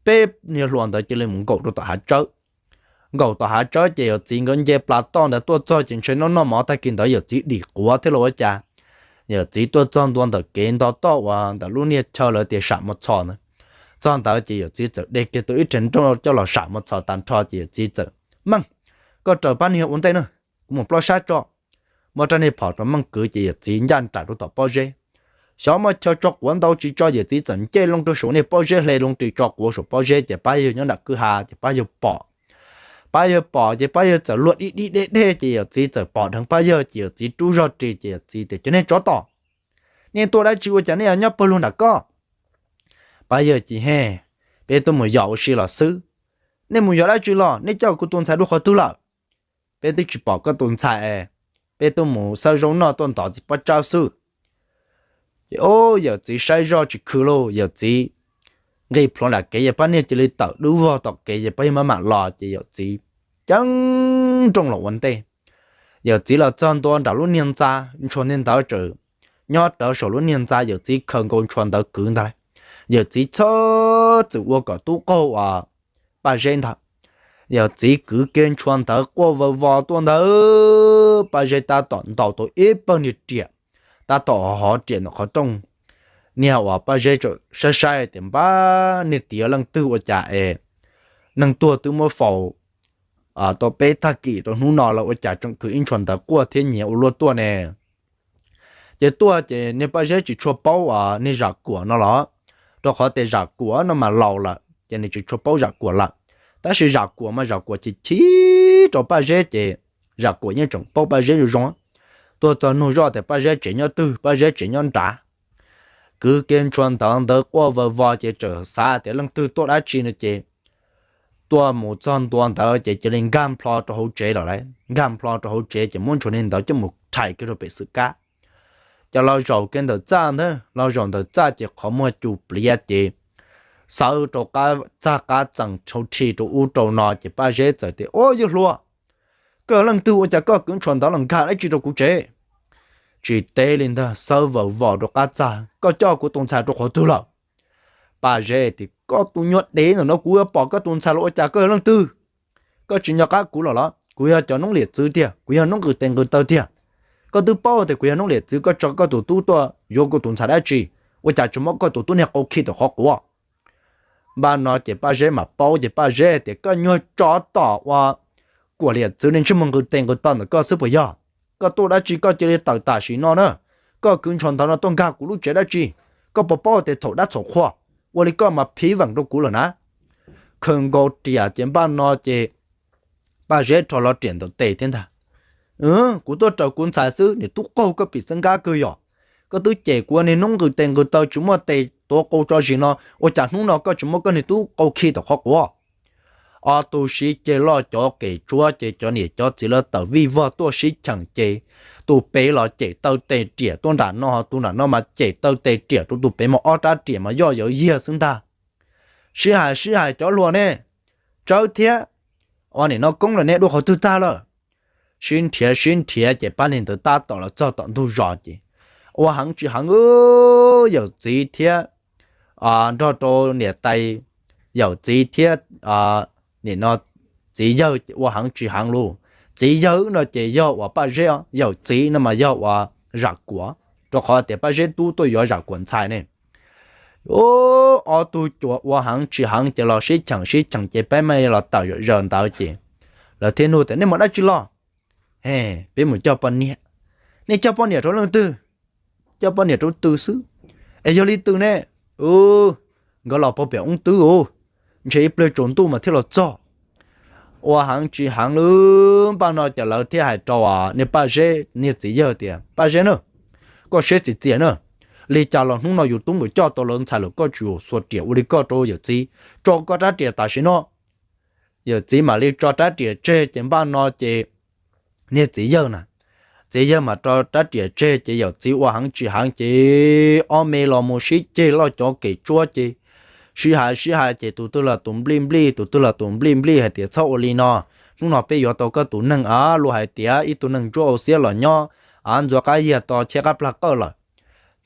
Peb niag hluas ntawd cia li mus nkaum rau tom hav tsawb. Nkaum tom hav tsawb ces yawm txiv nkawd nce plas toj ntawd tuaj txog ces ntshe noj noj mov tag kis ntawd yawm txiv dim quav thiab los ua cas, yawm txiv tuaj txog ntua ntawm kev nto toj uas ntawm lub niag chaw lawv tias sam mos txhos ntawd. Txog ntawd ces yawm txiv txawm de kiag tau ib rhe nroj coj los sam mos txhos tag nrho ces yawm txiv txawm: Meej, koj raws pab niag ua ntej na, kuv mus plob sab tso. Muab rab niag phom rau Meej kwv ces yawm txiv ncaj nraim rau tom pob zeb. Xyov muaj chaw tso quav ntau tsis tso yawm txiv txawm nce loo rau saum niag pob zeb hle loo ris tso quav saum pob zeb ces pab yawg nyob nram kwj ha ces pab yawg pom. Pab yawg pom ces pab yawg txawm luag dib dib deb deb ces yawm txiv txawm pom dheev pab yawg ces yawm txiv rub zog ris ces yawm txiv tias: Cov niag tsov tom, nej tuaj dab tsi ua cas nej nyob pawg lug nram koj? Pab yawg ces: He, peb tuaj mus yos ua si los xwb. Nej mus yos dab tsi los? Nej coj kuv tus ntxhais dua qhov twg lawm? Peb twb tsis pom koj tus ntxhais, peb tuaj mus xawb zaub noj tuaj ntov txiv pob tsawb xwb. Ces ub, yawm txiv saib zoj tsis khw lauj, yawm txiv nqis plhuav nram kev ces pab niag cia li tawm dub vog tom kev ces pab yawg maj mam los ces yawm txiv ceeb nrooj los ua ntej. Yawm txiv los txog ntua nram lub niag ntxa, ntshua niag ntawd tseem nyob rawv saum lub niag ntxa, yawm txiv khaws nkaus ntshua ntawd kwv ntag lauj. Yawm txiv txhob txwm ua kom tub qaug uas Paj Zeb ntag. Yawm txiv kwv kiag ntshua ntawd quaj vawg vos tuaj ntawd, Paj Zeb tab tom ntaus tau ib pawg niag riam, tab tom hov riam ntawm qhov rooj. Niag uas Paj Zeb tseem saib saib tias npab niag tiav leej twg ua cas es neeg tuag twb muab faus tau peb tag kis rau hnub no los ua cas tseem kwv ib ntshua ntawd quaj thiab nyiav ua luaj tuaj ne. Ces tuaj ces niag Paj Zeb tsis tshua paub uas niag Zam Kuam no los, rau qhov tias Zam Kuam no mas laus lawm ces nws tsis tshua paub Zam Kuam lawm. Tab sis Zam Kuam mas Zam Kuam chim chim rau Paj Zeb ces Zam Kuam yeej tseem paub Paj Zeb zoo zoo. Tuaj txog nug zoj tias Paj Zeb tsev nyob twg, Paj Zeb tsev nyob nrad. Kwv kiag ntshua ntawd ntawd quaj vawg vos ces tseem xav tias leej twg tuaj dab tsi no ces tuaj mus txog ntua ntawd ces cia li nkag nplho rau hauv tsev lawm lauj. Nkag nplho rau hauv tsev ces muab ntshua niag ntawd coj mus rhais kiag rau pem xwm kab. Ces los zaum kiag ntawm txaj ntag, los zaum ntawm txaj ces qhov muag cus pliav ces xawv rau qab txag qab txees rau rhi rau ub rau no ces Paj Zeb txawm tias, Ua yawg hluas, koj yog leej twg ua cas koj kwv ntshua ntawd los nkag dab tsi rau kuv tsev? Tsis teb li ntag, xawb vawg vos rau qab txag, Koj coj kuv tus ntxhais rau qhov twg lawm? Paj Zeb tias, Koj tus nyuag dev ntawm no kuv yuav pom koj tus ntxhais los ua cas koj yog leej twg? Koj tsis nco qab kuv los los? Kuv yog cov noob liam txwv tiag, kuv yog noob nqws tes nqws taw tiag. Koj twb paub tias kuv yog noob liam txwv, koj tso koj tus tub tuaj yuav kuv tus ntxhais dab tsi? Ua cas tseem muab koj tus tub niag qau khi tom qhov quav? Npaj no ces Paj Zeb mam paub ces Paj Zeb tias, Koj nyuag tsov tom uas kuam liam txwv ne, ntsej muag nqws tes nqws taw ntawm koj xwb puas yog? Koj tuaj dab tsi koj cia li tawm tam sim no na. Koj kwv ntshua ntawd no tuaj nkag kuv lub tsev dab tsi? Koj puas paub tias txhaum dab txhaum qhua, ua li koj mas phiv veem rau kuv lawm na. Khaws nkaus riam ces npaj no ces Paj Zeb rho hlo riam ntawm tes thiab ntag. Kuv tuaj raws kuv ntxhais xwb, niam tub qaug koj pim xeeb nkab kawg yom. Koj twb cem kuv niag noob nqws tes nqws taw tsis muaj tes tuav qau tso zis no, ua cas hnub no koj tsis muab koj niag tub qau khi tom qhov quav? Ob tug sib ceg loj cov qes tsuab ces cov niam cov txiv lawv tawm vij vog tuaj sib cheem ces tus pem los cem taw tes riam tuaj nram no, tus nram no mas cem taw tes riam rau tus pem mas ob rab riam mas yoj yawv yiag xwb ntag. Sib hais sib hais cov hluas ne, tsawb thiab, ua nim no koob lawm ne, dua qhov twg tag lawm? Sib nrhiav sib nrhiav ces pab niag ntawd tab tom los txog tom ntug zos ces ua heev tsis heev, yawm txiv thiab nrog rau niam tais, yawm txiv thiab nim no txiv yawg ua heev tsis heev lauj. Txiv yawg no ces yog uas Paj Zeb, yawm txiv no mas yog uas Zam Kuam, rau qhov tias Paj Zeb tub tuaj yuav Zam Kuam ntxhais ne. Ob tug cuas ua heev tsis heev ces los sib cheem sib cheem ces peb mam los tawm zom zaws ntawd ces Lawv thiaj nug tias nej mus dab tsi los? Peb mus coj poj niam. Nej coj poj niam rau leej twg? Coj poj niam rau Tws xwb. Es yog li Tws ne? Nkawd los pog pem oob twb u, ntshe ib pliag tsaus ntuj mas thiaj los txog. Ua heev tsis heev lub npaj no ces lawv thiaj hais rau niag Paj Zeb niag txiv yawg tias Paj Zeb na, koj saib txiv txias na, li cas los hnub no yus tub mus coj tau lawv ntxhais lawm koj tsis yus xuas riam ua li koj rau yawm txiv, tso koj rab riam tam sim no. Yawm txiv mam li tso rab riam tseg ces npaj no ces niag txiv yawg na, txiv yawg mas rau rab riam tseg ces yawm txiv ua heev tsis heev ces ob me los mus sib ceg loj cov kem tsuab ces sib hais sib hais ces tus twg los tus nplij nplij, tus twg los tus nplij nplij hais tias txhob ua li no, hnub no peb yuav tau koj tus neeg a, luag hais tias ib tug neeg ntsuab ua xiab los nyob a ntxuav qab yias to cheb qab plag qawj lawm.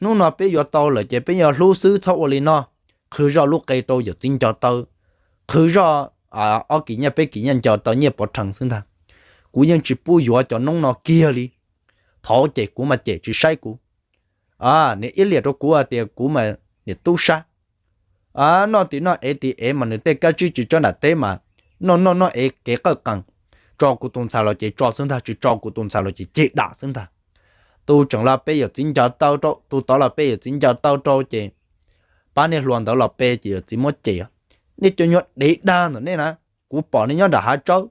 Hnub no peb yuav tau lawm ces peb yuav hlub xwb, txhob ua li no. Qhwv zoj lub qe rau yawm txiv nco taw, qhwv zoj ob kis nyiaj peb kis nyiaj nco taw nyiaj pov rhees xwb ntag. Kuv yeej tsis pub yuav cov noob no kiag li. Thov ces kuv mas cem tsis saib kuv. Niam iab liam rau kuv hais tias kuv mas niam tub sab. Noj tim noj ev tim ev mas nws tej kab tsib tsis tsob nram teb mas noj noj noj ev kev qawj qees. Tso kuv tus ntxhais los ces tso xwb ntag, tsis tso kuv tus ntxhais los ces ceg dam xwb ntag. Tus tseem los pe yawm txiv nco taw rau, tus tod los pe yawm txiv nco taw rau ces pab niag hluas ntawd los pe ces yawm txiv muab cem. Nej cov nyuag dev dag ntawm nej na, kuv pom nej nyob nram hav tsawb.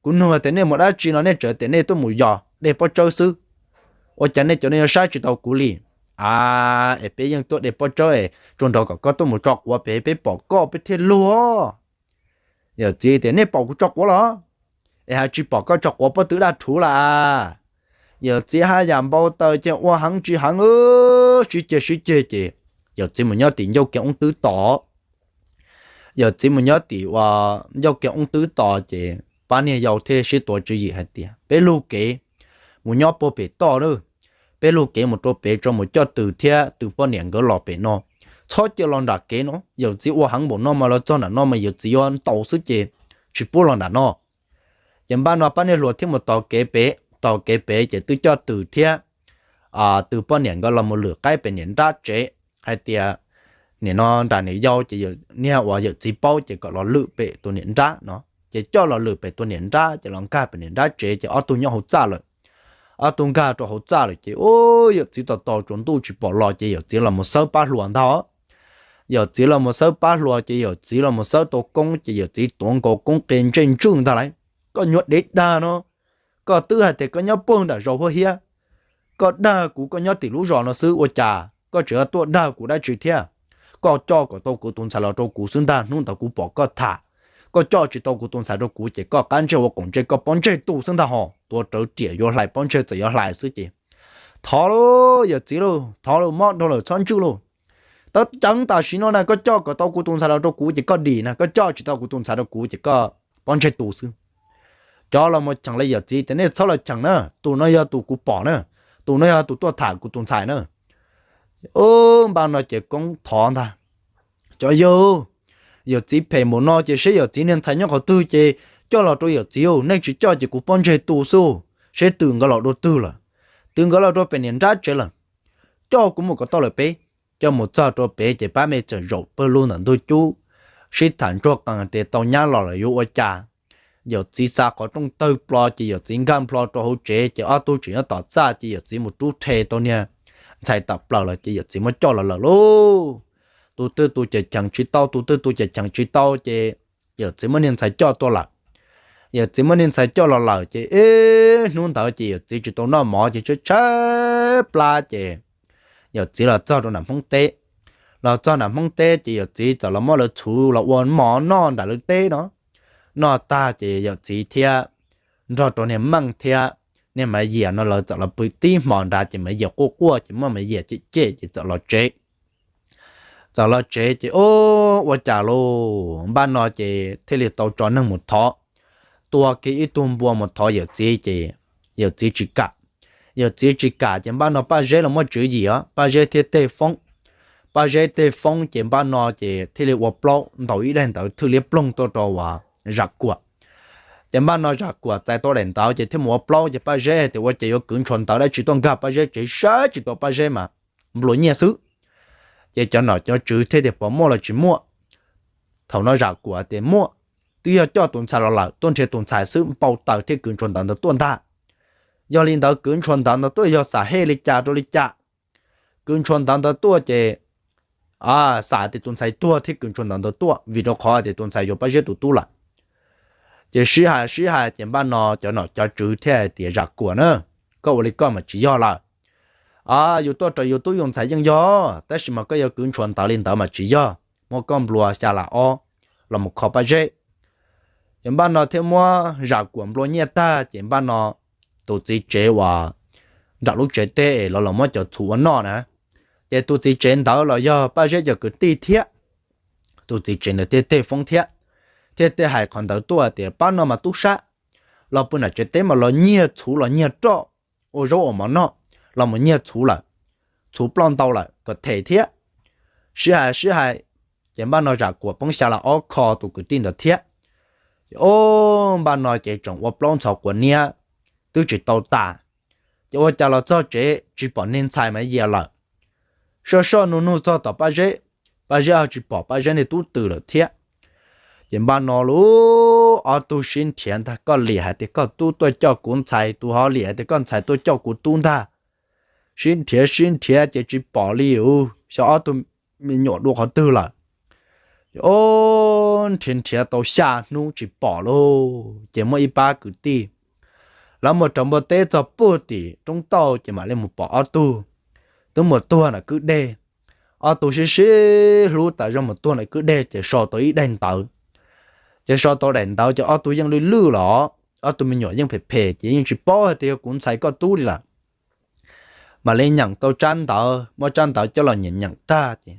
Kuv nug tias nej mus dab tsi no nej tseem tias nej tuaj mus yos dej pob tsawb xwb. Ua cas nej cov no yuav saib tsis tau kuv li? A, es peb yeej tuaj dej pob tsawb es tsuas nrog kom koj tuaj mus tso quav pem peb pom koj peb thiaj luag. Yawm txiv tias nej pom kuv tso quav los? Es hais tsis pom koj tso quav pob tw daj rhuv lawm a. Yawm txiv haj yam npau taws ces ua heev tsis heev, sib ceg sib ceg ces yawm txiv mus nyob tim ncauj kiag oob twb tos. Yawm txiv mus nyob tim ua ncauj kiag oob twb tos ces pab niag yau thiaj sib tuav tswv yim hais tias peb lug kev mus nyob puag pem toj na, peb lug kev mus rau pem tso mus coj Tws thiab Tws poj niam nkawd los pem no. Txhob cia los nram kev no, yawm txiv ua heev npaum no mas los txog nram no mas yawm txiv yuav ntaus xwb ces tsis pub los nram no. Ces npaj no pab niag hluas thiaj mus tos kev pem, tos kev pem ces twb coj Tws thiab Tws poj niam nkawd los mus lwm qaib pem niam nrab tsev hais tias nim no nram niam yau ces niag uas yawm txiv paub ces kom los lwm pem tus niam nrab no. Ces coj los lwm pem tus niam nrab ces los nkag pem niam nrab tsev ces ob tug nyob hauv txaj lawm. Ob tug nkag rau hauv txaj lawm ces yawm txiv tos tos tsaus ntuj tsis pom los ces yawm txiv los mus xawb pab hluas ntag. Yawm txiv los mus xawb pab hluas ces yawm txiv los mus xawb tau koob ces yawm txiv tuav nkaus koob qe ntsej ntswj ntag lauj. Koj nyuag dev dag no, koj twb hais tias koj nyob puag nram zos huab hiab, koj dag kuv koj nyob tim lub zos no xwb ua cas koj tseem tuaj dag kuv dab tsi thiab? Koj coj kom tau kuv tus ntxhais los rau kuv xwb ntag, hnub ntawd kuv pom koj tham. Koj coj tsis tau kuv tus ntxhais rau kuv ces koj qab ntsej ua qaum ntsej, koj pob ntseg tu xwb ntag hos. Tuav rawv riam yuav hlais pob ntseg txawm yuav hlais xwb ces thov lauj yawm txiv lauj, thov lauj, mob dhau lawm txhob ntswj lauj. Tawv ceev tam sim no na, koj coj kom tau kuv tus ntxhais los rau kuv ces koj dim na, koj coj tsis tau kuv tus ntxhais rau kuv ces koj pob ntseg tu xwb. Cov los mus cheem li yawm txiv tias nej txhob los cheem na, tus no yog tus kuv pom na, tus no yog tus tuaj tham kuv tus ntxhais na. Npaj no ces koob thov ntag, cov yawg, yawm txiv phem npaum no ces seb yawm txiv niag ntxhais nyob qhov twg ces coj los rau yawm txiv, nej tsis coj ces kuv pob ntseg tu xwb. Seb Tws nkawd los dua twg lawm? Tws nkawd los rau pem niam nrab tsev lawm. Coj kuv mus kom tau lawm peb. Coj mus txog rau pem ces pab me tseem zaum pawg lug ntawm ntug cub, sib tham ntsuag qees tias tau nyab los lawm yuav ua cas. Yawm txiv xa qhov rooj tawg plo ces yawm txiv nkag nplho rau hauv tsev ces ob tug tseem nyob tom txaj ces yawm txiv mus rub rhe tau niag ntxhais tawm plaws lawm ces yawm txiv muab coj los lawm lauj. Tus twg tus cem cheem tsis tau, tus twg tus cem cheem tsis tau ces yawm txiv muab niag ntxhais coj tuaj lawm. Yawm txiv muab niag ntxhais coj los lawm ces ib hnub ntawd ces yawm txiv tsis tau noj mov ces tshaib tshaib plab ces yawm txiv los txog rau nram Hmoob teb. Los txog nram Hmoob teb ces yawm txiv txawm los muab lawv txhuv los ua mov noj nram lawv teb no. Noj tag ces yawm txiv thiab nrog rau niag Meej thiab niag Maiv Yias no lawv txawm los pw tib hmo nrad ces Maiv Yias quaj quaj ces muab Maiv Yias cem cem ces txawm los tsev. Txawm los tsev ces ua cas lauj, npaj no ces thiaj li tau tso neeg mus thov. Tua kiag ib tug npua mus thov yawm txiv ces yawm txiv tsis kam. Yawm txiv tsis kam ces npaj no Paj Zeb los muab tswv yim os, Paj Zeb thiab tej foob. Paj Zeb tej foob ces npaj no ces thiaj li ua plaub ntaus ib daim ntawv thwj liab ploog tuaj rau uas Zam Kuam. Ces npaj no Zam Kuam txais tau daim ntawv ces thiaj mus ua plaub ces Paj Zeb tias ua cas yuav kwv ntshua ntawv dab tsi tuaj nkag Paj Zeb tsev, saib tsis tau Paj Zeb mas nplua nyiaj xwb. Ces cov nom cov tswv thiaj tias puas muaj los tsis muaj. Thaum no Zam Kuam tias muaj. twb yog coj tus ntxhais los lawm, tuaj nrhiav tus ntxhais xwb npau taws thiaj kwv ntshua ntawv ntawd tuaj ntag. Yog li ntawd kwv ntshua ntawv ntawd tuaj yog xam hej li cas rau li cas, kwv ntshua ntawv ntawd tuaj ces xam tias tus ntxhais tuag thiab kwv ntshua ntawv ntawd tuaj vim rau qhov tias tus ntxhais yuav Paj Zeb tus tub lawm. Ces sib hais sib hais ces npaj no cov nom cov tswv thiaj hais tias, Zam Kuam na, koj ua li koj mas tsis yog lawm. Yus tuaj raws yus tub yus ntxhais yeej yog, tab sis mas koj yuav kwv ntshua ntawv li ntawd mas tsis yog, muab koj nplua xya las ob los mus kho Paj Zeb. Ces npaj no thiaj muab Zam Kuam nplua nyiaj tag ces npaj no tus txiv tsev uas nram lub tsev teb es los los muab cov txhuv ua noj na, ces tus txiv tsev ntawd los yog Paj Zeb cov kwv tij thiab. Tus txiv tsev ntawd thiaj tej foob thiab, thiaj tej hais qhov ntawd tuaj tias, Pab no mas tub sab los pw nram tsev teb mas los nyiag txhuv los nyiag roj ua zaub ua mov noj, los mus nyiag txhuv lawm, txhuv ploj ntau lawm kom them thiab. Sib hais sib hais, ces npaj no Zam Kuam poob xya las ob kho tus kwv tij ntawd thiab. Ces o, npaj no ces tseem ua plaub ntxhov quav niab twb tsis tau tas, ces ua cas los txog tsev tsis pom niag ntxhais Maiv Yias lawm. Soj soj nug nug txog tom Paj Zeb, Paj Zeb ho tsis pom Paj Zeb niag tub twm lawm thiab. Ces npaj no lub ob tug sib nrhiav ntag, koj liam hais tias koj tub tuaj coj kuv ntxhais, tus ho liam hais tias koj ntxhais tuaj coj kuv tub ntag. Sib nrhiav sib nrhiav ces tsis pom li, xyov ob tug me nyuam dua qhov twg lawm. Ces o, nrhiav nrhiav tau xya hnub tsis pom lauj, ces muaj ib pab kwv tij lawv mus raws npua teb txog puag tim roob tauj ces mam li mus pom ob tug twb mus tuag ntawm kwj deg. Ob tug sib sib hlub tas zog mus tuag ntawm kwj deg ces sau tau ib daim ntawv. Ces sau tau daim ntawv ces ob tug yeej lwj lwj los, ob tug me nyuam yeej phem phem ces yeej tsis paub hais tias yog kuv ntxhais koj tub li lawm. Mam li nyeem tau tsab ntawv, muab tsab ntawv coj los nyeem nyeem tag ces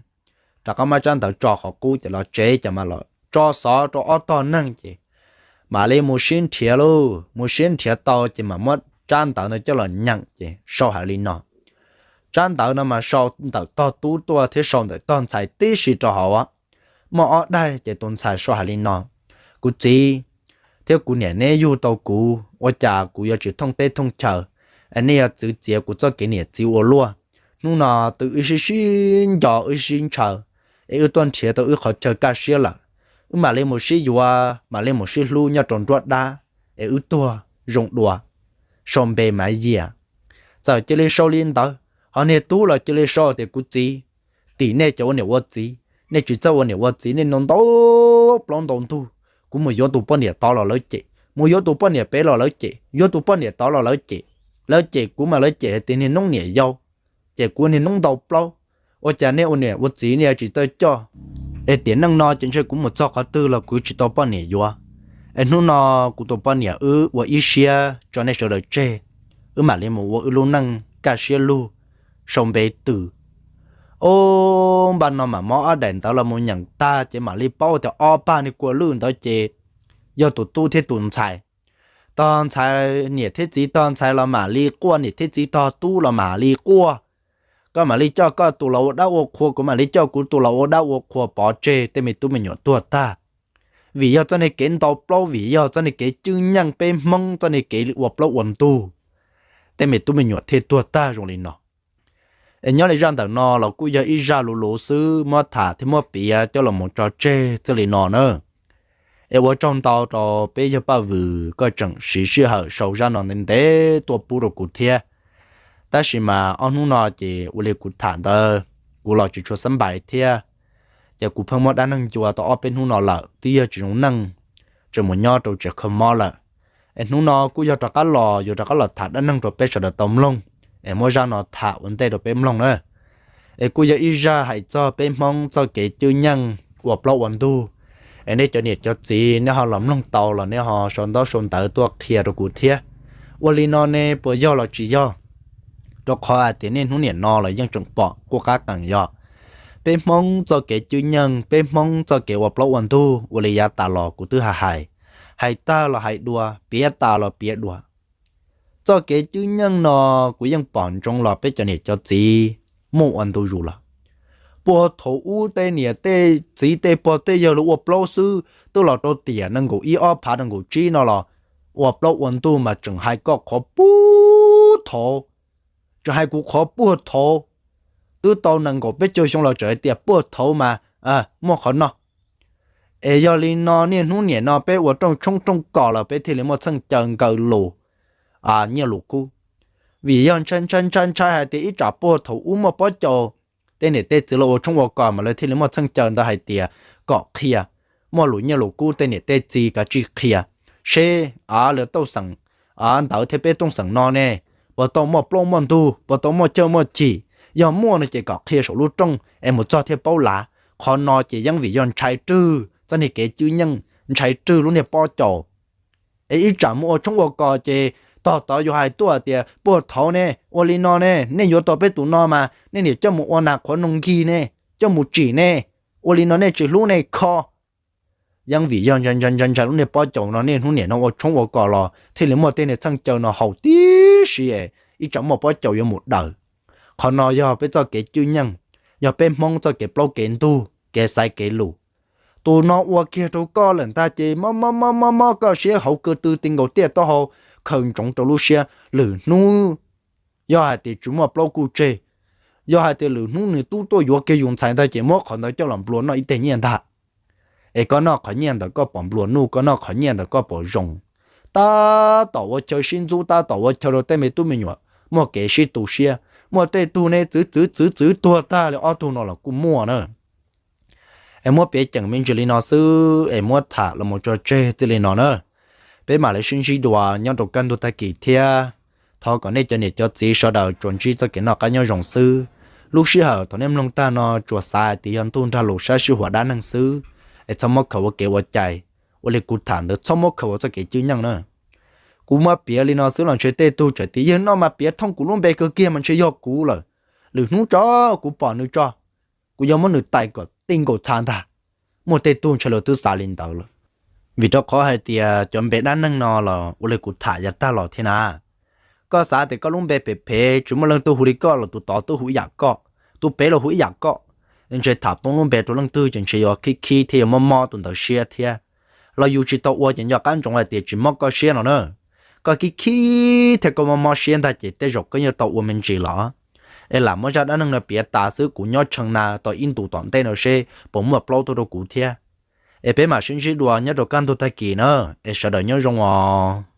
rov qab muab tsab ntawv tso qhov qub ces los tsev ces mam los tso xov rau ob tog neeg ces mam li mus sib nrhiav lauj, mus sib nrhiav tau ces mam muab tsab ntawv no coj los nyeem ces sau hais li no. Tsab ntawv no mas sau ntawm tog tub tuaj thiab sau ntawm tog ntxhais tib si rau hauv. Muaj ob daim ces tus ntxhais sau hais li no: Kuv txiv thiab kuv niam neb yug tau kuv, ua cas kuv yuav tsis thooj teb thooj chaw, es nej yuav txwv txiav kuv txoj kev niam txiv ua luaj. Hnub no twb wb sib sib nco wb sib ntshaw, es wb tuaj nrhiav tau wb qhov chaw kaj siab lawm, wb mam li mus sib yuav mam li mus sib hlub nyob rau nruab dab, es wb tuag zoo dua. Sau npe Maiv Yias. Txawm cia li sau li ntawd, ho niag tub los cia li sau tias kuv txiv, tim nej cov ua niam ua txiv, nej tsis txawj ua niam ua txiv, nej ntau ntau plaub ntau ntug, kuv mus yuav tus poj niam tod los lawv cem, mus yuav tus poj niam pem los lawv cem, yuav tus poj niam tod los lawv cem, lawv cem kuv mas lawv cem hais tias niag noob niam yau, ces kuv niag noob ntau plaub. Ua cas nej ua niam ua txiv nej tsis txawj coj, es tiam neej no ces ntshe kuv mus txog qhov twg los kuv tsis tau poj niam yuav. Es hnub no kuv tus poj niam wb ua ib siab tso nej sawv daws tseg, wb mam li mus ua wb lub neej kaj siab lug. Sau npe Twm. Ub, npaj no mam muab ob daim ntawv los mus nyeem tag ces mam li paub tias ob pab niag kua lwj ntawd ces yog tus tub thiab tus ntxhais. Tog ntxhais niam thiab txiv tog ntxhais los mam li quaj, niam thiab txiv tog tub los mam li quaj. Koj mam li coj koj tus los ua dab ua qhua, kuv mam li coj kuv tus los ua dab ua qhua, pov tseg tej me tub me nyuam tuag tag. Vim yog txoj niag kev ntau plaub, vim yog txoj niag kev cwj nyeej peb Hmoob txoj niag kev ua plaub ua ntug, tej me tub me nyuam thiaj tuag tag zoo li no. Es nyob li zaj ntawm no los kuj yog ib zaj luv luv xwb, muab tham thiab muab piav coj los mus tso tseg txij li no na. Es ua tsaug ntau rau peb yawg Paj Vwm koj tseem siv sij hawm sau zaj no ntev ntev tuaj pub rau kuv thiab. Tab sis mas ob hnub no ces ua li kuv tham ntawd, kuv los tsis tshua xab npais thiab, ces kuv pheej muab dab neeg ncua tau ob peb hnub no lawm, twb yog tsis zoo neej, tseem mus nyob rau tsev kho mob lawm. Es hnub no kuj yog rov qab los, yuav rov qab los tham dab neeg rau peb sawv daws tau mloog, es muab zaj no tham ua ntej rau peb mloog na. Es kuj yog ib zaj hais txog peb Hmoob txoj kev cwj nyeej ua plaub ua ntug. Es nej cov niam cov txiv nej ho los mloog tau los nej ho sau ntaub sau ntawv tuaj qhia rau kuv thiab. Ua li no ne puas yog los tsis yog? Rau qhov hais tias niaj hnub niam no los yeej tseem pom quaj qab qees yog peb Hmoob txoj kev cwj nyeej, peb Hmoob txoj kev ua plaub ua ntug, ua li yav tas los kuv twb hais hais, hais tag los hais dua, piav tas los piav dua. Txoj kev cwj nyeej no kuv yeej pom ntsoov los peb cov niam cov txiv muaj ua ntu zus los. Puag thaum ub tej niam tej txiv tej pog tej yawg lawv ua plaub xwb, twb los rau tiam nees nkaum ib ob phav nees nkaum tsib no los ua plaub ua ntug mas tseem hais koj qhov puag thaud, tseem hais kuv qhov puag thaud. Twb tau nees nkaum peb caug xyoo los tseem hais tias puag thaud mas muaj qhov no. Es yog li no niaj hnub niam no peb ua rooj tshoob rooj kos los peb thiaj li muaj txheej caw nkaw lus nyiaj lus kub. Vim yog ntshai ntshai ntshai ntshai hais tias ib tsam puag thaum ub muaj pob caus, tej niam tej txiv los ua tshoob ua kos mas lawv thiaj li muaj txheej caw ntawd hais tias kom qhia, muaj lus nyiaj lus kub tej niam tej txiv kav tsij qhia seb lawv tauj xeem ntawd thiab peb tauj xeem no ne, puas tau muaj plaub muaj ntug, puas tau muaj cawj muaj chim. Yog muaj no ces kom qhia saum lub rooj es mus txog thiaj paub lav. Qhov no ces yeej vim yog ntshai rwg txoj niag kev cwj nyeej, ntshai rwg lub niag pob caus. Es ib tsam mus ua tshoob ua kos ces tog tod yuav hais tuaj tias puag thaum ne ua li no ne, nej yuav tau peb tus no mas nej niam coj mus ua nas qhuav noog nkig ne, coj mus tsim ne, ua li no nej tsis hlub nej kho. Yeej vim yog ntshai ntshai ntshai ntshai lub niag pob caus no niaj hnub niam no ua tshoob ua kos los thiaj li muaj tej niag txheej caw no haus tib si, ib tsam muaj pob caus yuav mus daws. Qhov no yog peb txoj kev cwj nyeej, yog peb Hmoob txoj kev plaub kev ntug kev xaiv kev lus. Tus no ua kiag rau koj lawm ntag ces mob mob mob mob mob koj siab hauv ko tw ti nkaus tiaj taub hau, khaws ntsoov rau lub siab lwm hnub. Yog hais tias tsis muaj plaub kuj tseg, yog hais tias lwm hnub nws tub tuaj yuav kiag yus ntxhais ntag ces muab qhov ntawd coj los nplua noj ib teg nyiaj ntag. Es koj noj qhov nyiaj ntawd koj pom nplua nuj, koj noj qhov nyiaj ntawd koj pom zoo. Tab tom ua chaw sib ntxub, tab tom ua chaw rau tej me tub me nyuam muaj kev sib tu siab, muaj tej tug ne txwv txwv txwv txwv tuag tag li ob tug no los kuj muaj na. Es muab piav ceem me ntsis li no xwb es muab tham los mus tso tseg txij li no na. Peb mam li sib ntsib dua nyob rau kaj ntug tag kis thiab. Thov kom nej cov niam cov txiv sawv daws tsuas ntsib txoj kev noj qab nyob zoo xwb. Lub sij hawm thaum nej mloog tag no tsuas xav hais tias yog ntuj nrag lus sab sij huam dab neeg xwb, es txhob muab khaws ua kev ua cai. Ua li kuv tham ntawd txhob muab khaws ua txoj kev cwj nyeej na. Kuv muab piav li no xwb los ntshe tej tug tseem tias yawg no mas piav thooj kuv lub npe kawg kiag mas ntshe yog kuv lawm. Lwm hnub tso kuv pom nws tso, kuv yuav muab nws tais kom ti nkaus txha ntag. Muaj tej tug ntshe lawv twb xav li ntawd lawm. Vim rau qhov hais tias cov npe dab neeg no los ua li kuv tham yav tag los thiab na. Koj xav tias koj lub npe phem phem tsis muaj leej twg hu li koj los tus tod twb hu ib yam koj, tus pem los hu ib yam koj. Ntshe tham poob lub npe rau leej twg ces ntshe yuav khib khib thiab yuav mob mob tus ntawd siab thiab. Los yus tsis tau ua ces nco qab ntsoov hais tias tsis mob koj siab no na. Koj khib khib thiab koj mob mob siab ntag ces tej zaum koj yeej tau ua me ntsis los. Es lam muab zaj dab neeg no piav tas xwb, kuv nyob tshee na tau ib ntus tom ntej no seb puas muaj plaub tuaj rau kuv thiab. Es peb mam sib ntsib dua nyob rau kaj ntug tag kis na. Es sawv daws nyob zoo os.